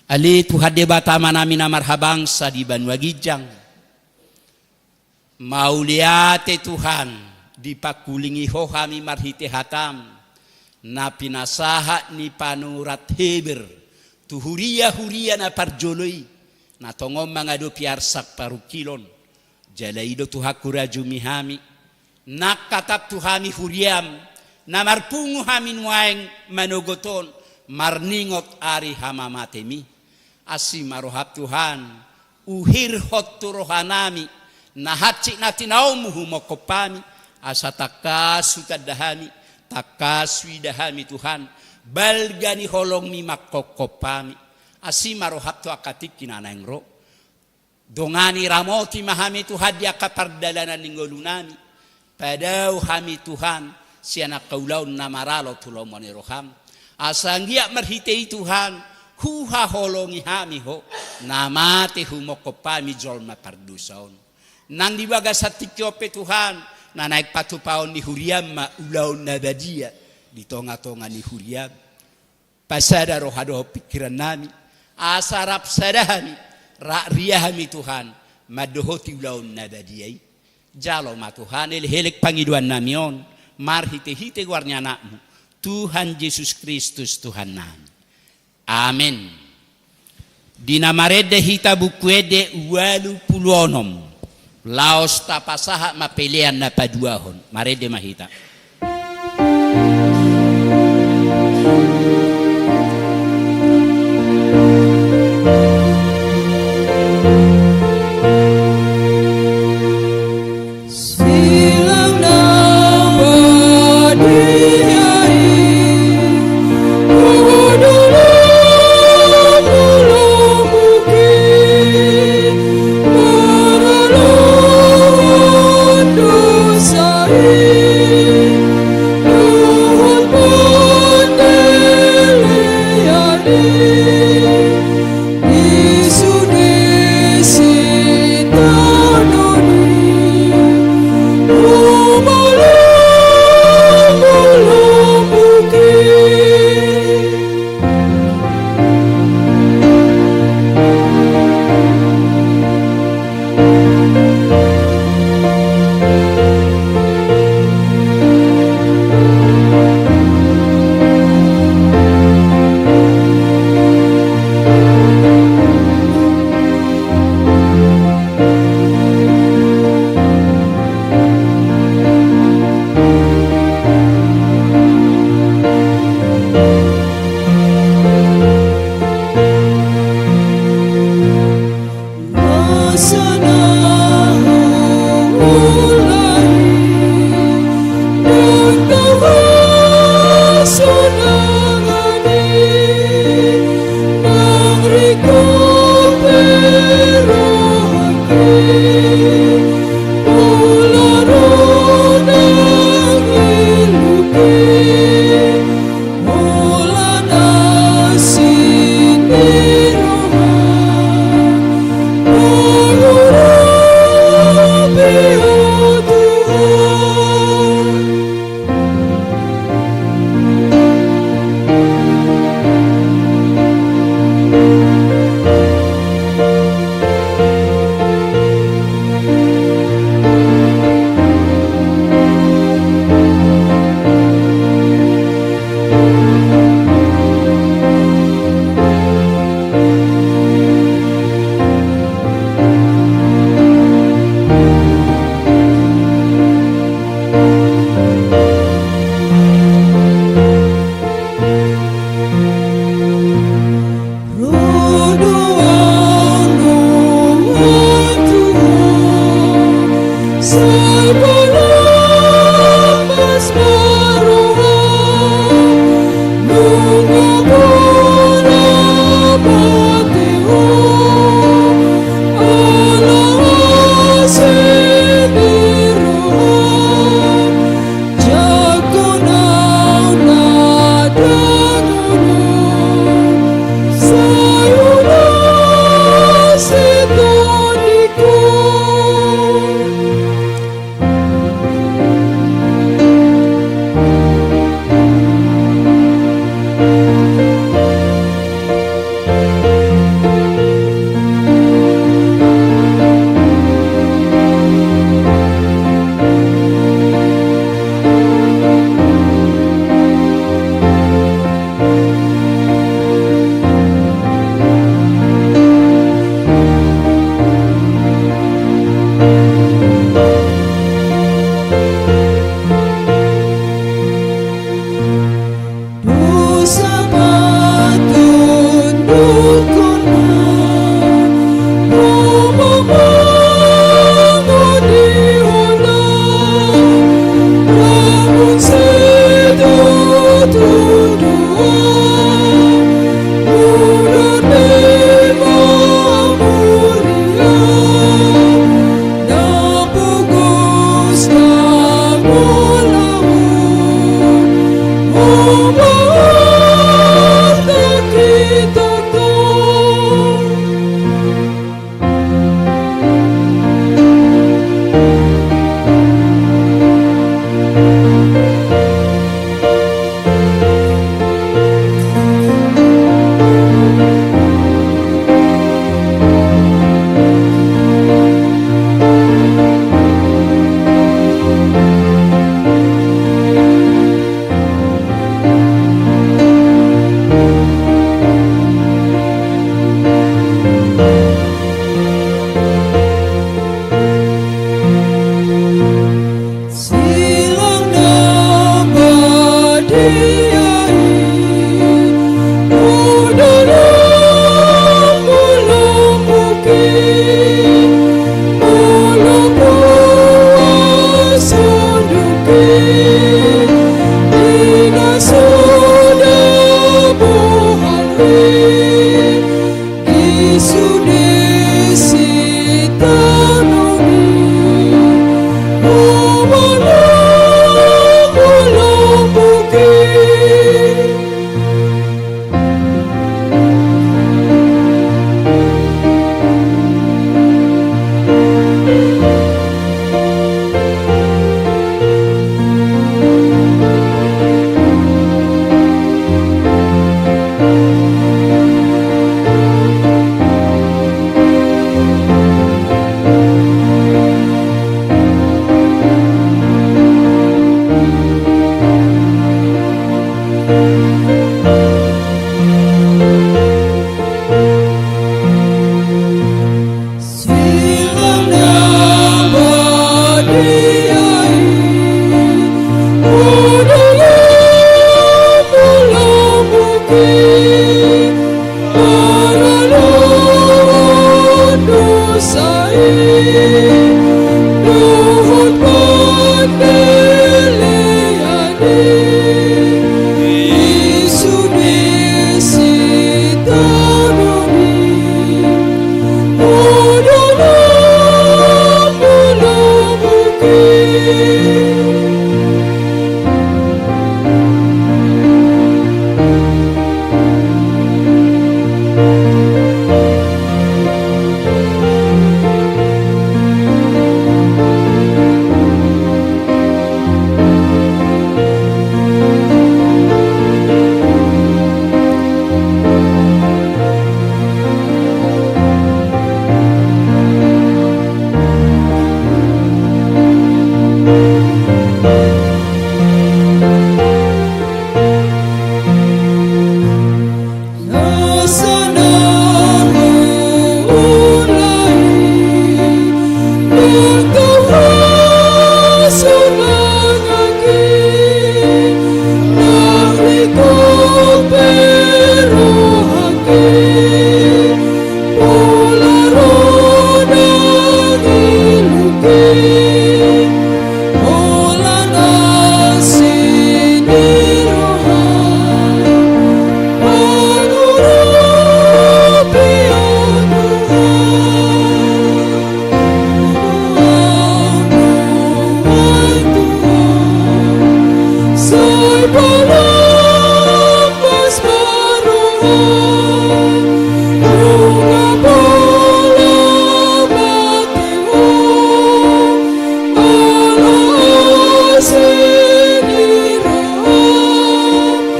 Ale Tuhan Debata Amanami na marhabangsa di banua ginjang, mauliate Tuhan, dipangkulingi Ho hami marhite hataM na pinasahat ni panurat Heber tu huriahuria na parjolo i, na tongon mangadopi arsak parungkilon. Jala i do Tuhan hurajumi hami, nang hatap tu hami huriaM, na marpungu hami nuaeng manogot on, marningot ari hamamateMi. Asi ma rohaM Tuhan, uhirhon tu rohanami na hansit na tinaonMu humongkop hami, asa tangkas hutanda hami, tangkas huida hami Tuhan, balga ni holongMi mangkongkop hami. Asi ma rohaM tu angka tingki na naeng ro. Dongani, ramoti ma hami Tuhan di angka pardalanan ni ngolunami. Padao hami Tuhan sian angka ulaon na maralo tu lomo ni roham. Asa anggiat marhite i Tuhan, huhaholongi hami ho, na mate humongkop hami jolma pardosa on. Nang di bagasan tingki on pe Tuhan, na naeng patupaon ni huriam ma ulaon na badia di tongatonga ni huriam. Pasada roha dohot pingkirannami, asa rap sada hami, rap ria hami Tuhan, mandohoti ulaon na badia i. Jalo ma Tuhan, elek-elek pangidoannami on, marhite-hite goar ni Anakmu, Tuhan Jesus Kristus Tuhannami. Amen. Di na marende hita Buku Ende ualu pulu onom, laos tapasahat ma pelean na paduahon. Marende ma hita. Silang na badia i, hu dulu mulumuki, maraloan dosa i.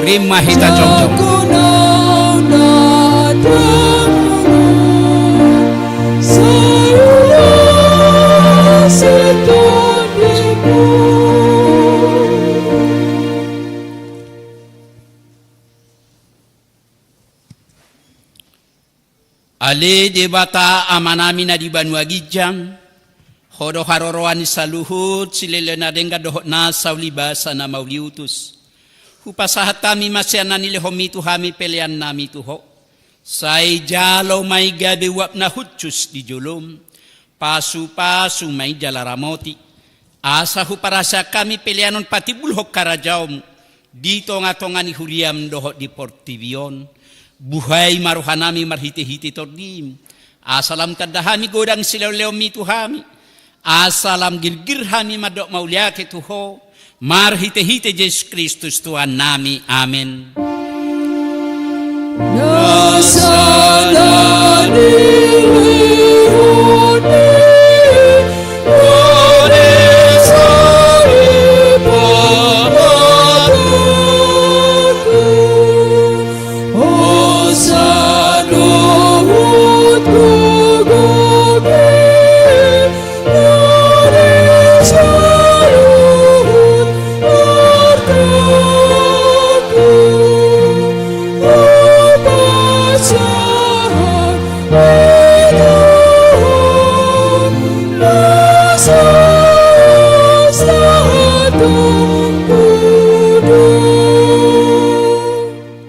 Ima hita jongjong. Ale Debata Amanami na di banua ginjang, Ho do haroroan ni saluhut silehonlehon na denggan dohot nasa ulibasa na mauliutus. Hupasahat hami ma sian na nilehonMi tu hami peleannami tu Ho. Sai jalo ma i gabe uap na hushus di joloM. Pasupasu ma i jala ramoti, asa huparhaseang hami pelean on patimbulhon harajaonMu di tongatonga ni huriaM dohot di portibi on. Buhai ma rohanami marhitehite TondiM, asa lam tanda hami godang silehonlehonMi tu hami, asa lam girgir hami mandok mauliate tu Ho, marhitehite Jesus Kristus Tuhannami. Amen.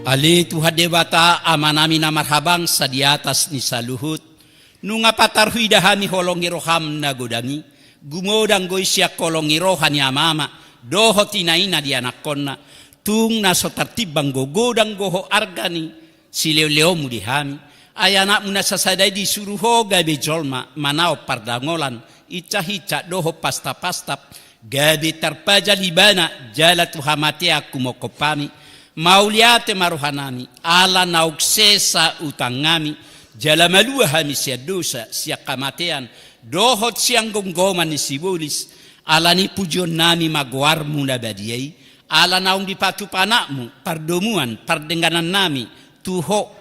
Ale Tuhan Debata Amanami na marhabangsa di atas ni saluhut, nunga patar huida hami holong ni rohaM na godang i, gumodang do i sian holong ni roha ni amaama dohot inaina di anakkonna, tung na so tartimbang do godang dohot arga ni silehonlehonMu di hami. Ai AnakMu na sasada i disuru Ho gabe jolma, manaon pardangolan, insahinsa dohot pastapastap, gabe tarpajal Ibana jala tu hamatean humongkop hami. Mauliate ma rohanami ala naung sesa utangnami, jala malua hami sian dosa, sian hamatean, dohot sian gomgoman ni sibolis. Alani i pujionnami ma goarMu na badia i, ala naung dipatupa AnakMu pardomuan pardengganannami tu Ho.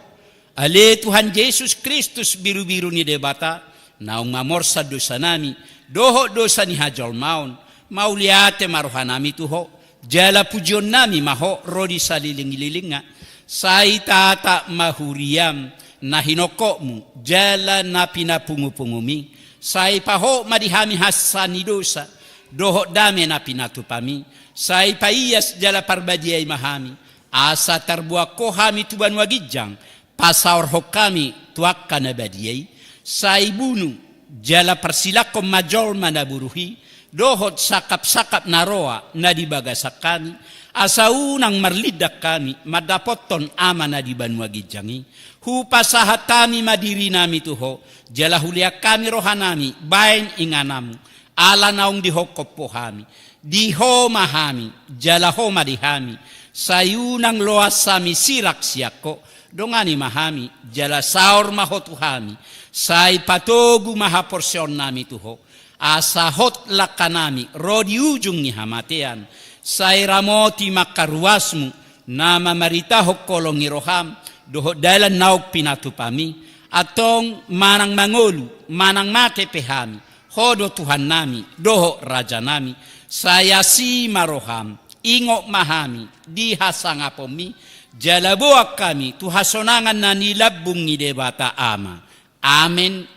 Ale Tuhan Jesus Kristus, Birubiru ni Debata, naung mamorsan dosanami dohot dosa ni hajolmaon, mauliate ma rohanami tu Ho, jala pujionnami ma Ho ro di saleleng ni lelengna. Sai tatap ma huriaM na hinongkopMu jala na pinapungupunguMi. Sai pahot ma di hami hansa ni dosa dohot dame na pinatupami. Sai paias jala parbadiai ma hami, asa tarboan Ho hami tu banua ginjang, pasaorhon hami tu angka na badia i. Sai bunu jala parsilangkon ma jolma na boruhi dohot sangkapsangkap na roa na di bagasan hami, asa unang marlindang hami mandapothon Ama na di banua ginjang i. Hupasahat hami ma dirinami tu Ho, jala hulean hami rohanami baen ingananMu, ala naung dihongkop Ho hami. Di Ho ma hami, jala Ho ma di hami. Sai unang loas hami sirang sian Ho. Dongani ma hami, jala saor ma Ho tu hami. Sai patogu ma haporseaonnami tu Ho, asa hot langkanami ro di ujung ni hamatean. Sai ramoti ma angka ruasMu na mamaritahon holong ni rohaM dohot dalan naung pinatupami. Antong manang mangolu manang mate pe hami, Ho do Tuhannami dohot Rajanami. Sai asi ma rohaM, ingot ma hami di hasangaponMi, jala boan hami tu hasonangan na nilambung ni Debata Ama. Amen.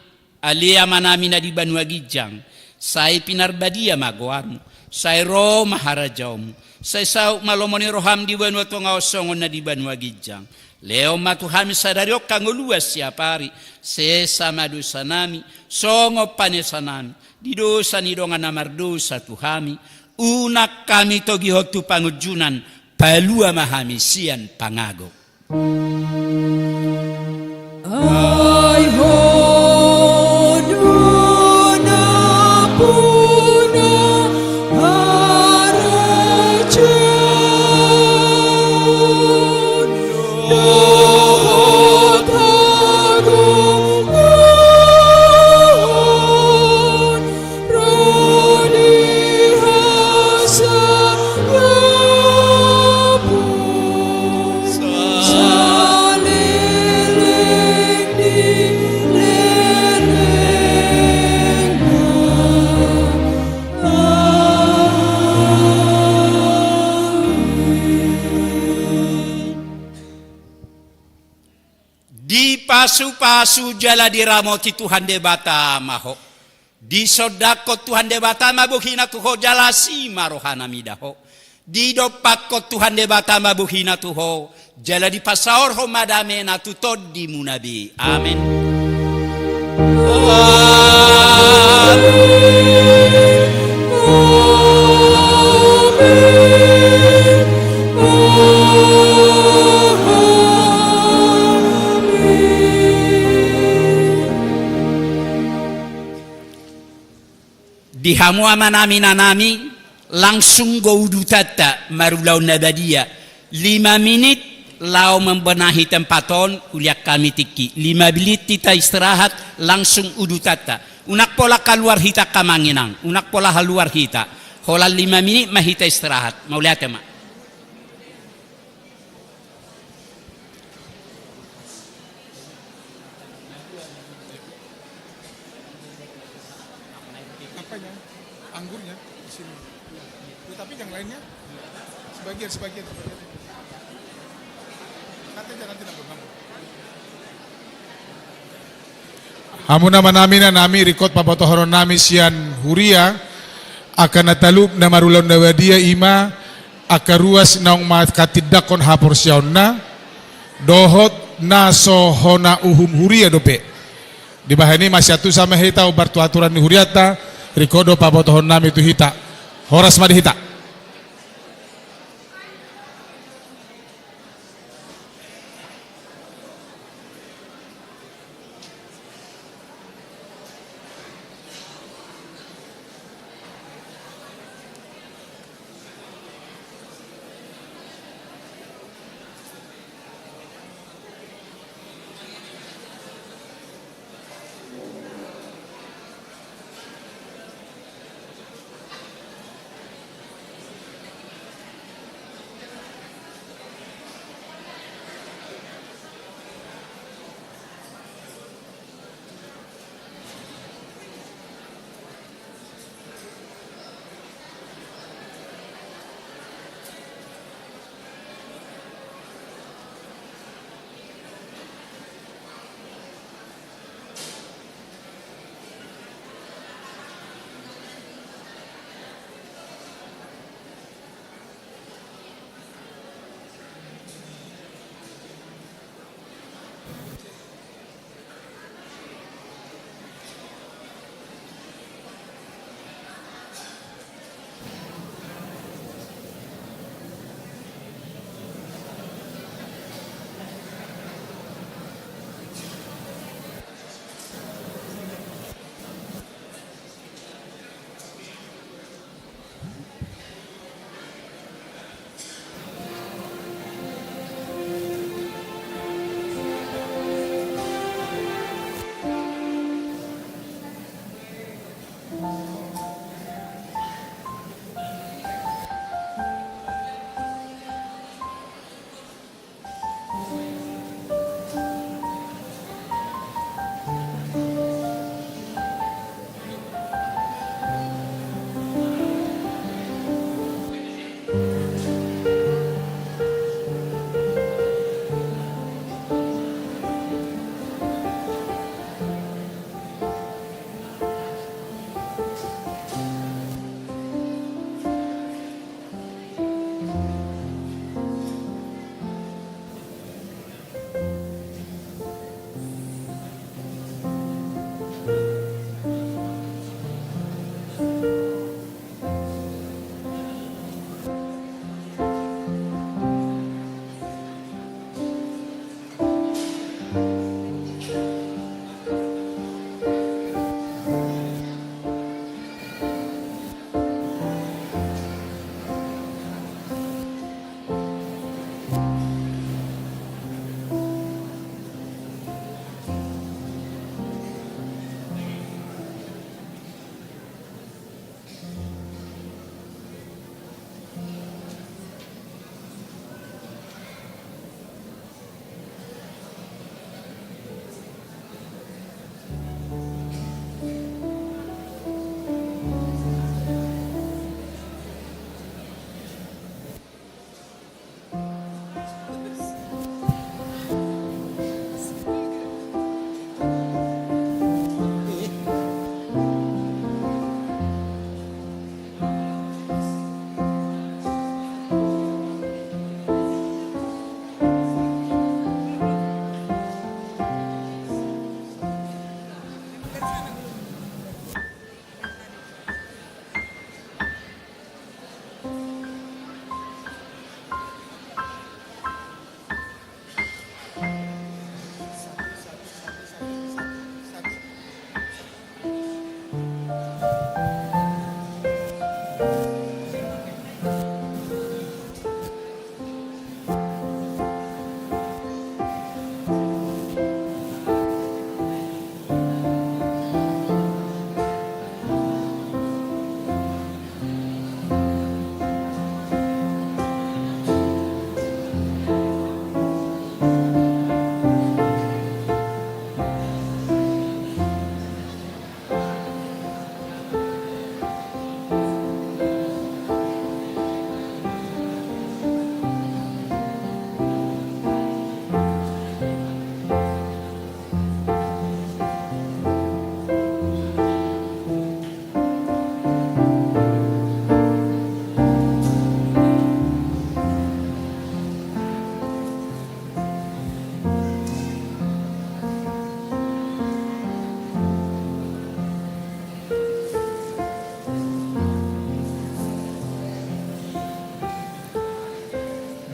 Ale Amanami na di banua ginjang, sai pinarbadia ma goarMu. Sai ro ma harajaonMu. Sai saut ma lomo ni rohaM di banua tonga on songon na di banua ginjang. Lehon ma tu hami sadari on hangoluan siapari. Sesa ma dosanami songon panesanami di dosa ni dongan na mardosa tu hami. Unang hami togihon tu pangunjunan. Palua ma hami sian pangago. Ai Ho do nampuna harajaon dohot hagogoon ro di hasangapon. Dipasupasu jala diramoti Tuhan Debata ma ho. Disondangkon Tuhan Debata ma bohina tu ho jala asi ma rohana mida ho. Didompakkon Tuhan Debata ma bohina tu ho jala dipasaorhon ma damena tu tondimuna be. Amen. Amen. Amen. Amen. Di hamu amanami, inanami, langsung do udutanta marulaon na badia. Lima minit laho membenahi tempat on, ulian hami tingki. Lima minit hita istirahat, langsung udutanta. Unang pola kaluar hita, amang inang, unang pola kaluar hita. Holan lima minit ma hita istirahat. Mauliate ma. Apanya? Anggurnya di sini. Ya, tapi yang lainnya sebagian, sebagian, sebagian. Nanti aja, nanti nambah, nambah. Hamu amanami, inanami, ringkot pabotohononnami sian huria, angka na talup na marulaon na badia i ma angka ruas naung manghatindanghon haporseaonna dohot na so hona uhum huria dope. Dibahen i masiantusan ma hita hombar tu aturan ni hurianta, ringkot do pabotohononnami tu hita. Horas ma di hita.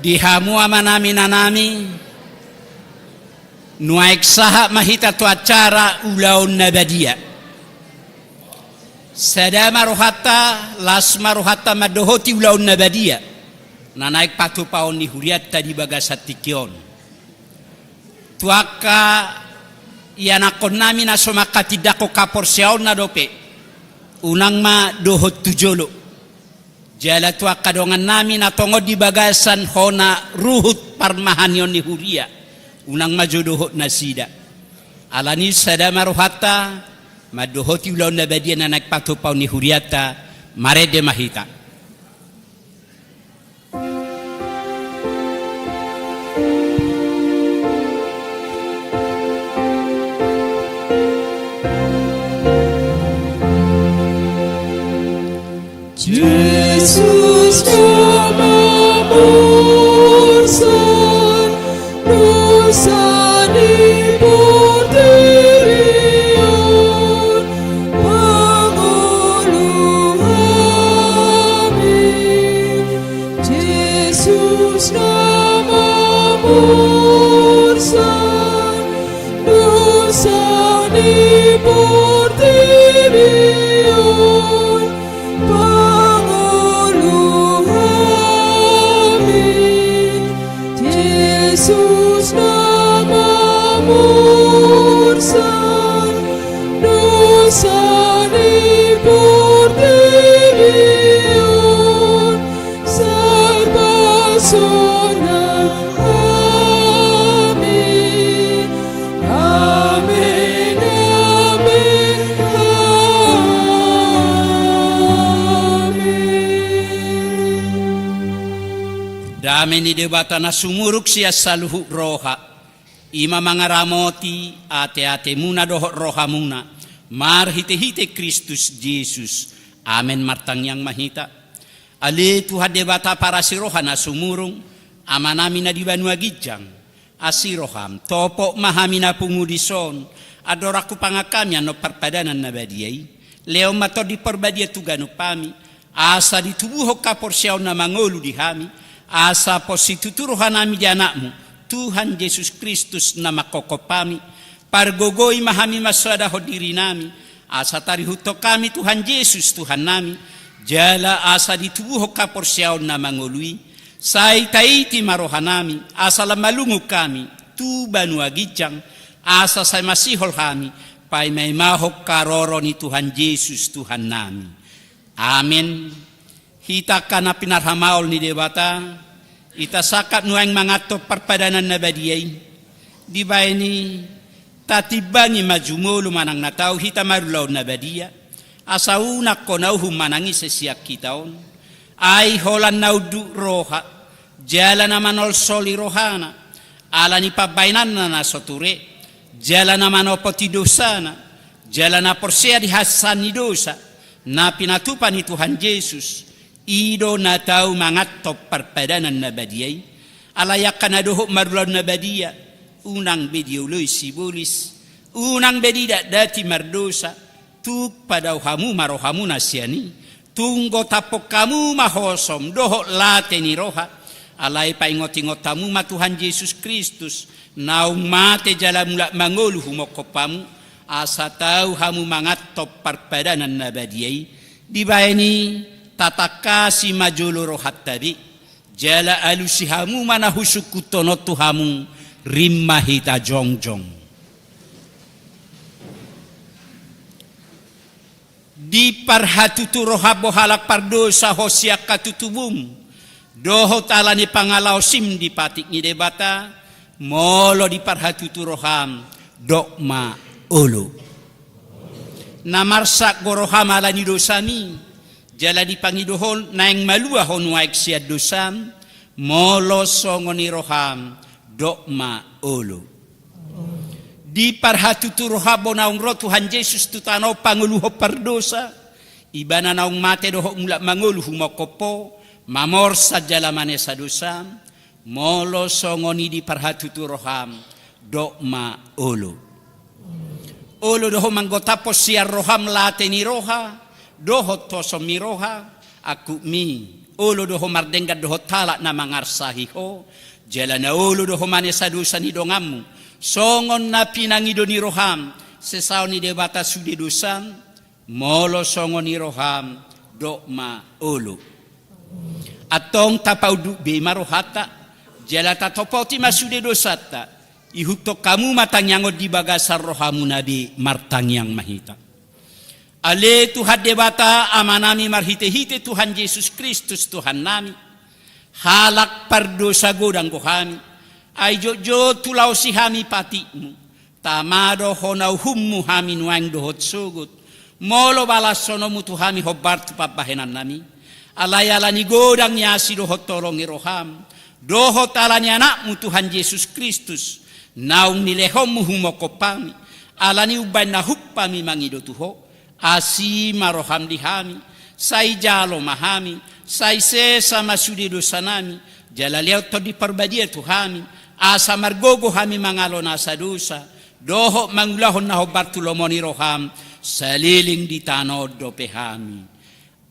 Di hamu amanami, inanami, nuaeng sahat ma hita tu acara ulaon na badia. Sada ma rohanta, las ma rohanta mandohoti ulaon na badia na naeng patupaon ni hurianta di bagasan tingki on. Tu angka ianakkonnami na so mangkatindangkon haporseaonna dope, unang ma dohot tu jolo. Jala tu angka dongannami na tongon di bagasan hona ruhut parmahanion ni huria, unang ma jo dohot nasida. Alani sada ma rohanta mandohoti ulaon na badia na naeng patupaon ni hurianta. Marende ma hita. Jesus na mamursan dosa ni portibi on, pangolu hami. Jesus na mamursan dosa ni portibi on, pangolu hami. Jesus na mamursan dosa ni portibi on, sai pasona hami. Amen, amen, amen. Dame ni Debata na sumurung sian saluhut roha, i ma mangaramoti ateatemuna dohot rohamuna, marhitehite Kristus Jesus. Amen. Martangiang ma hita. Ale Tuhan Debata parasi roha na sumurung, Amanami na di banua ginjang, asi roham, topot ma hami na pungu dison, andorang hupangan hami annon parpadanan na badia i. Lehon ma Tondi Parbadia tu ganup hami, asa ditubuhon haporseaon na mangolu di hami, asa pos situtu rohanami di Anakmu, Tuhan Jesus Kristus na manghophop hami. Pargogoi ma hami mansoadahon dirinami, asa tarihuthon hami Tuhan Jesus Tuhannami, jala asa ditubuhon haporseaon na mangolu i. Sai taiti ma rohanami, asa lam malungun hami tu banua ginjang, asa sai masihol hami paimaimahon haroro ni Tuhan Jesus Tuhannami. Amen. Hita angka na pinarhamaol ni Debata, hita sangkap nuaeng manganhon parpadanan na badia i. Dibahen i, tatimbangi ma jumolo manang na tau hita marulaon na badia, asa unang hona uhum manang ise sian hita on. Ai holan na unduk roha, jala na manolsoli rohana, ala ni pambahenanna na so ture, jala na manopoti dosana, jala na porsea di hasesaan ni dosa, na pinatupa ni Tuhan Jesus, i do na tau manganhon parpadanan na badia i. Alai angka na dohot marulaon na badia, unang be dioloi sibolis, unang be didatdati mardosa, tung padao hamu ma rohamuna sian i, tung gotaphon hamu ma hosom dohot late ni roha, alai paingotingot hamu ma Tuhan Jesus Kristus, naung mate jala mulak mangolu humophop hamu, asa tau hamu manganhon parpadanan na badia i. Dibahen i, tatangkasi ma jolo rohanta be, jala alusi hamu ma na husungkunhon on tu hamu. Rim ma hita jongjong. Diparhatutu roham, bo halak pardosa, ho sian hatutubum, dohot ala ni pangalaosim di patik ni Debata, molo diparhatutu roham, dok ma olo. Na marsak do roham ala ni dosami, jala dipangido ho naeng malua ho nuaeng sian dosam, molo songon i roham, dok ma olo. Diparhatutu roham, bo naung ro Tuhan Jesus tu tano on pangoluhon pardosa, Ibana naung mate dohot mulak mangolu humophop ho, mamorsan jala manesa dosam, molo songon i diparhatutu roham, dok ma olo. Olo do ho manggotaphon sian roham late ni roha, dohot hosom ni roha, angkupmi, olo do ho mardenggan dohot halak na mangarsahi ho, jala na olo do ho manesa dosa ni donganmu, songon na pinangido ni roham, sesaon ni Debata sude dosam, molo songon i roham, dok ma olo. Antong tapaunduk be ma rohanta, jala tatopoti ma sude dosanta, ihuthon hamu ma tangiang on di bagasan rohamuna be. Martangiang ma hita. Ale Tuhan Debata Amanami marhitehite Tuhan Jesus Kristus Tuhannami, halak pardosa godang do hami, ai jotjot hulaosi hami patikmu, tama do hona uhummu hami nuaeng dohot sogot, molo balashononmu tu hami hombar tu pambahenannami. Alai ala ni godang ni asi dohot holong ni roham, dohot ala ni Anakmu Tuhan Jesus Kristus, naung nilehonmu humongkop hami, ala ni umbahen na humpa hami mangido tu ho, asi ma roham di hami, sai jalo ma hami, sai sesa ma sude dosanami, jala lehon Tondi Parbadia tu hami, asa margogo hami mangalo nasa dosa, dohot mangulahon na hombar tu lomo ni roham, saleleng di tano on dope hami.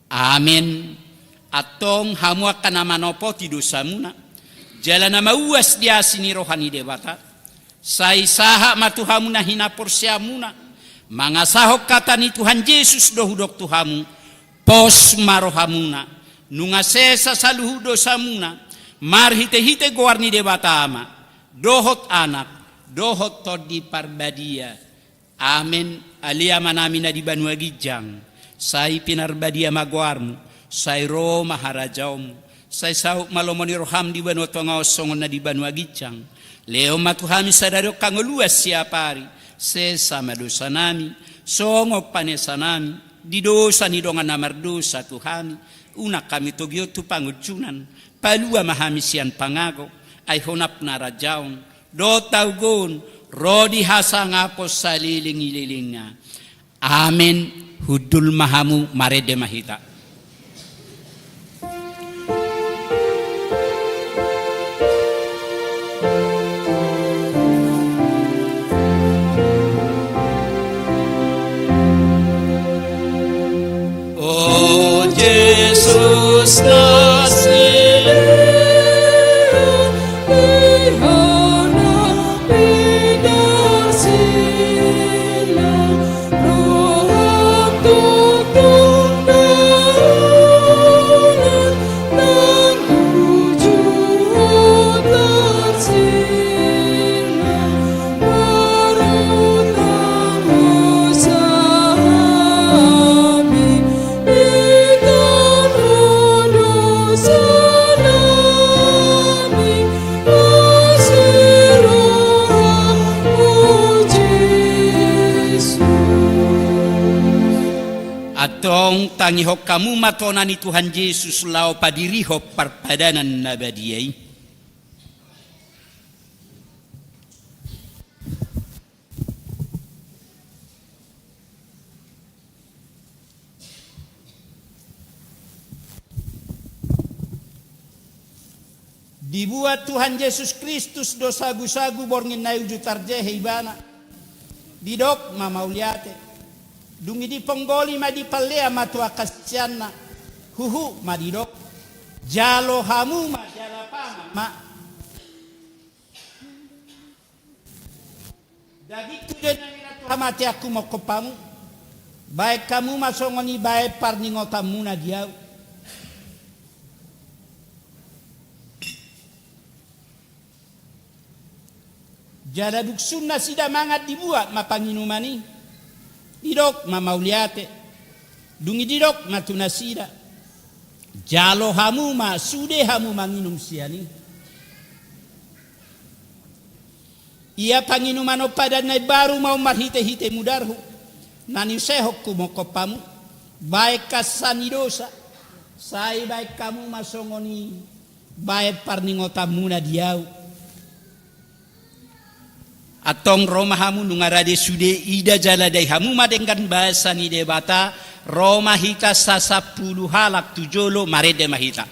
Amen. Antong hamu angka na manopoti dosamuna, jala na mauas di asi ni roha ni Debata, sai sahat ma tu hamu na hinaporseaonmuna, mangasahon hata ni Tuhan Jesus do hudok tu hamu, pos ma rohamuna, nunga sesa saluhut dosamuna, marhitehite goar ni Debata Ama, dohot Anak, dohot Tondi Parbadia. Amen. Ale Amanami na di banua ginjang, sai pinarbadia ma goarmu, sai ro ma harajaonmu, sai saut ma lomo ni roham di banua tonga on songon na di banua ginjang. Lehon ma tu hami sadari on hangoluan siapari, sesa ma dosanami, songon panesanami di dosa ni dongan na mardosa tu hami, unang hami togihon tu pangunjunan, palua ma hami sian pangago, ai honap na harajaon, dohot haugoon, ro di hasangapon saleleng ni lelengna. Amen. Hundul ma hamu, marende ma hita. O Jesus na silehon, di hona pinarsilang, roham tongtong dalan, nang tujuan tarsilang. Antong tangihon hamu ma tona ni Tuhan Jesus laho padirihon parpadanan na badia i. Dibuat Tuhan Jesus Kristus do sagusagu borngin na uju tarjehe ibana. Didok ma mauliate. Dung i diponggoli ma dipallean ma tu angka siseanna. Huhut ma didok. Jalo hamu ma jala pangan ma. Dagingku do i na nilehon tu hamateanku mongkop hamu. Baen hamu ma songon i baen parningotanmuna di ahu. Jala dung sun nasida mangan dibuat ma panginuman i. Didok ma mauliate. Dung i didok ma tu nasida. Jalo hamu ma sude hamu manginum sian i. Ia panginuman on padan na imbaru ma on marhitehite mudarhu, na niusehon humongkop hamu, baen hansa ni dosa, sai baen hamu ma songon i, baen parningotanmuna di ahu. Antong ro ma hamu nunga rade sude ida jala dai hamu ma denggan basa ni Debata, ro ma hita sasampulu halak tu jolo marende ma hita.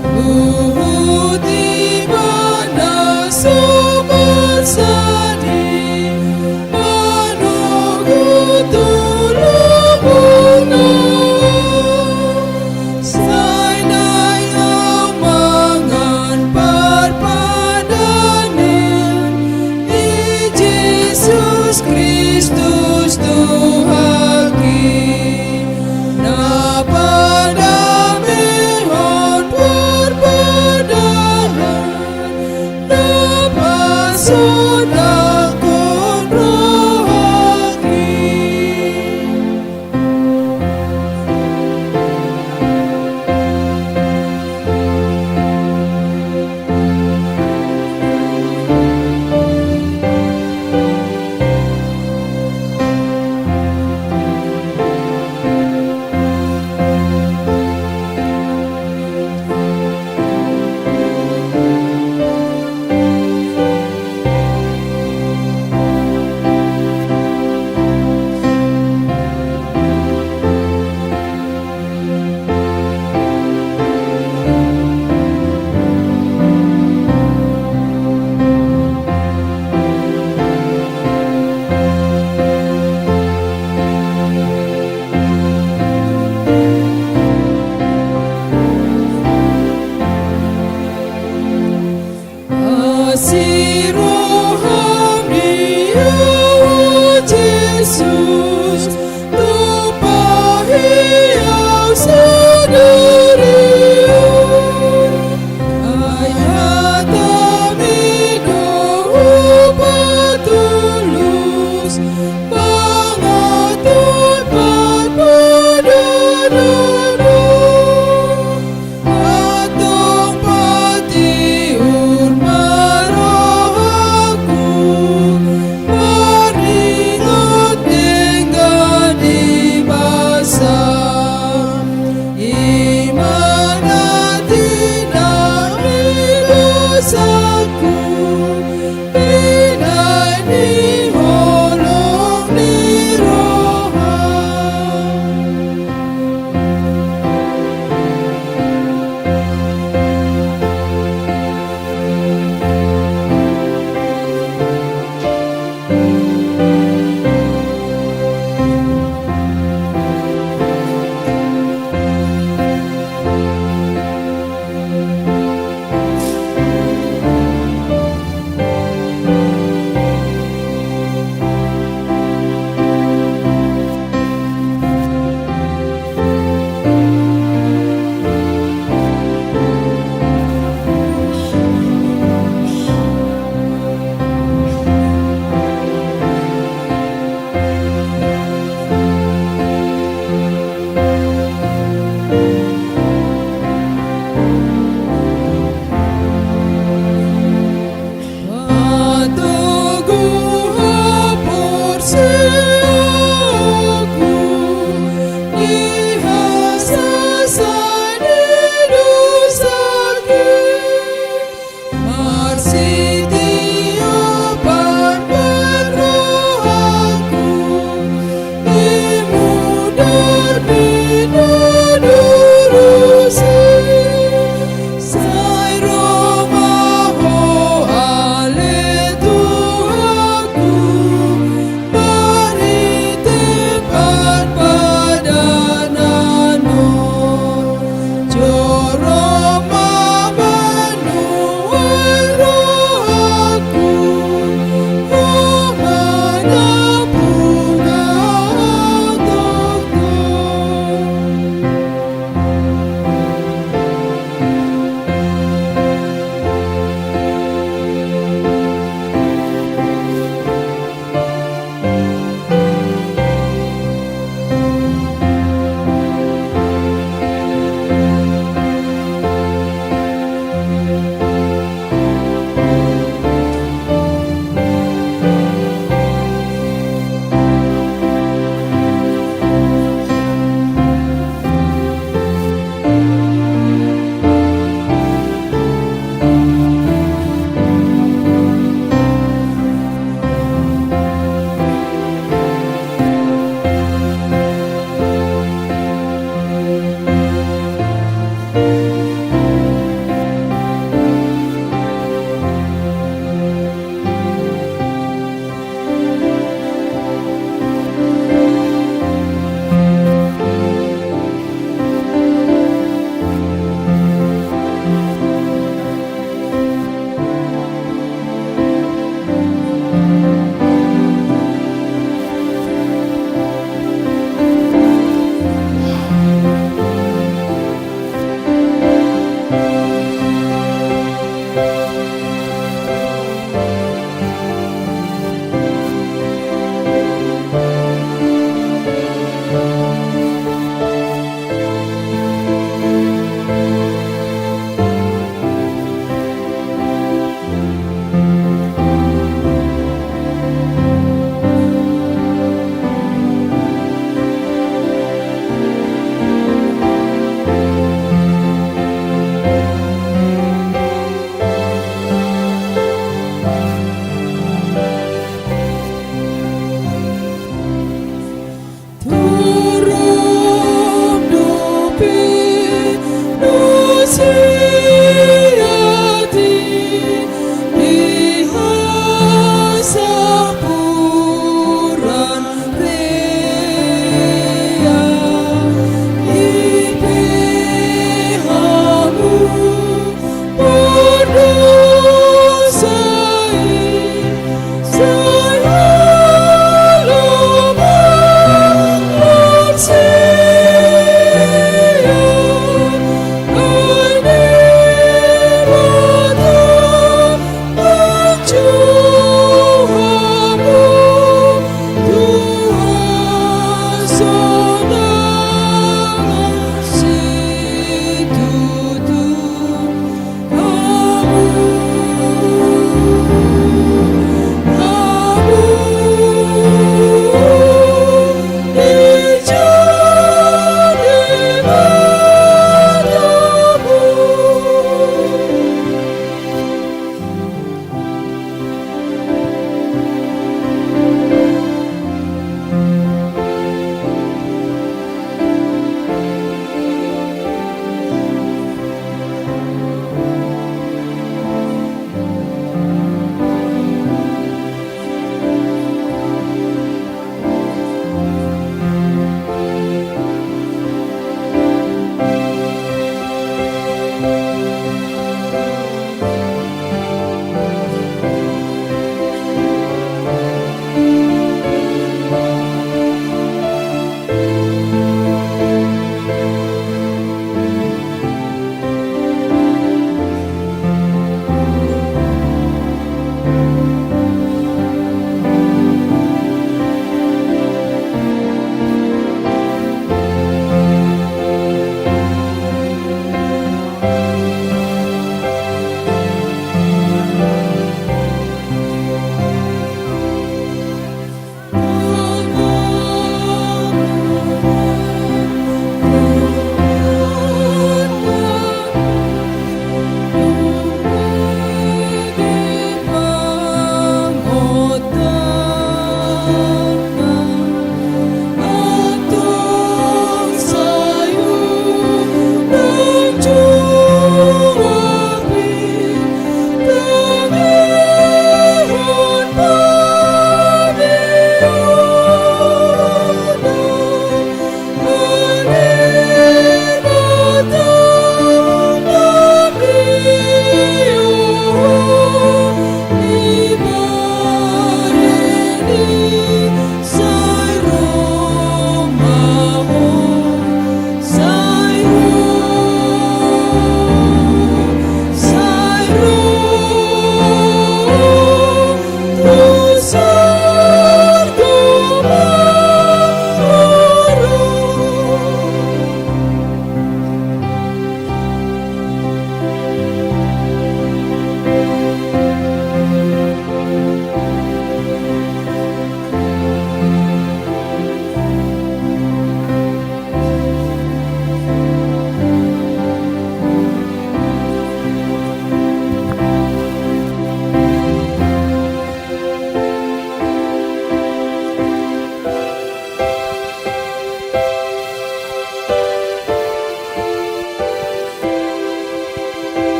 Huhut ibana sopat sadi manogot holongmuna, sai naeng ro mangan parpadanan ni Jesus Kristus Tuhanki, na padam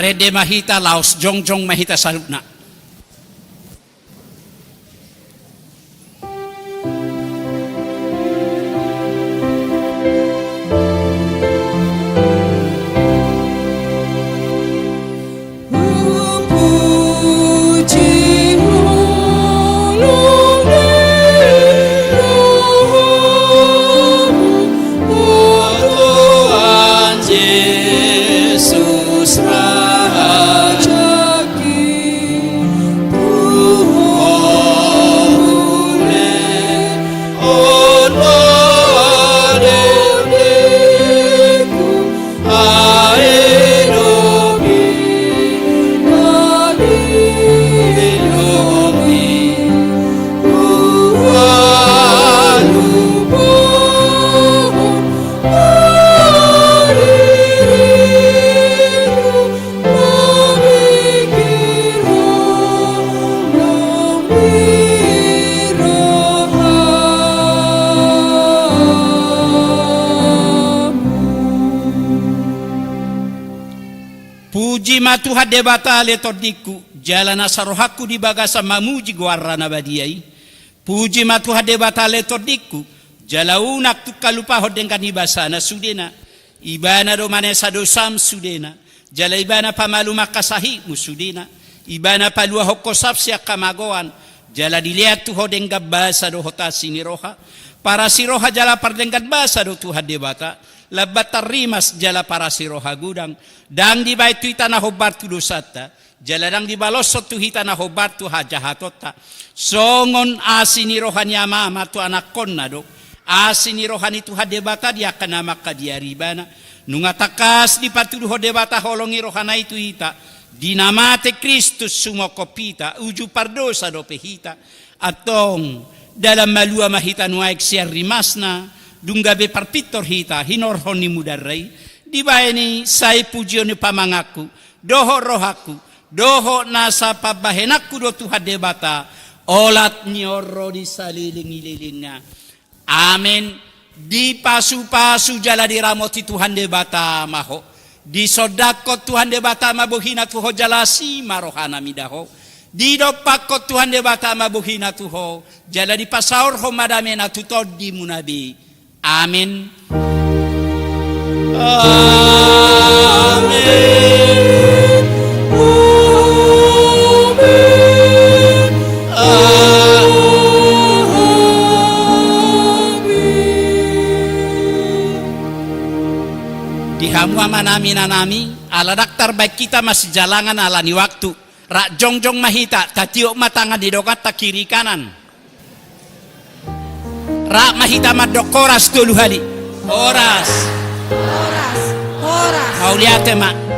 Rende ma hita, laos jongjong ma hita saluhutna. Puji ma Tuhan Debata ale tondingku, jala nasa rohangku di bagasan mamuji goarna na badia i. Puji ma Tuhan Debata ale tondingku, jala unang tung halupahon denggan ni basana sudena. Ibana do manesa dosam sudena, jala Ibana pamalum angka sahitmu sudena. Ibana paluahon ho sap sian hamagoan, jala dilean tu ho denggan basa dohot asi ni roha. Parasi roha jala pardenggan basa do Tuhan Debata, lambat tarrimas jala parasi roha godang. Ndang dibaen tu hita na hombar tu dosanta, jala ndang dibaloshon tu hita na hombar tu hajahatonta. Songon asi ni roha ni amama tu anakkonna do asi ni roha ni Tuhan Debata di angka na mangkadia-dia ibana. Nunga tangkas dipatuduhon Debata holong ni rohana i tu hita, di na mate Kristus sumokhop hita, uju pardosa dope hita. Antong, dalan malua ma hita nuaeng sian rimasna, dung gabe parpintor hita hinorhon ni mudarna i. Dibaen i sai pujion ni pamanganku dohot rohangku, dohot nasa pambahenanku do Tuhan Debata, olat ni on ro di salelenglelengna. Amen. Dipasupasu jala diramoti Tuhan Debata ma ho. Disondangkon Tuhan Debata ma bohina tu ho jala asi ma rohana mida ho. Didompakkon Tuhan Debata ma bohina tu ho, jala dipasaorhon ma damena tu tondimuna be. Amen. Amen. Amen. Di hamu amanami, inanami, ala ndang tarbaen hita masijalangan ala ni waktu. Rap jongjong ma hita, tatiop ma tangan ni donganta kiri kanan. Rap ma hita mandok horas tolu hali. Horas. Horas. Horas. Mauliate ma.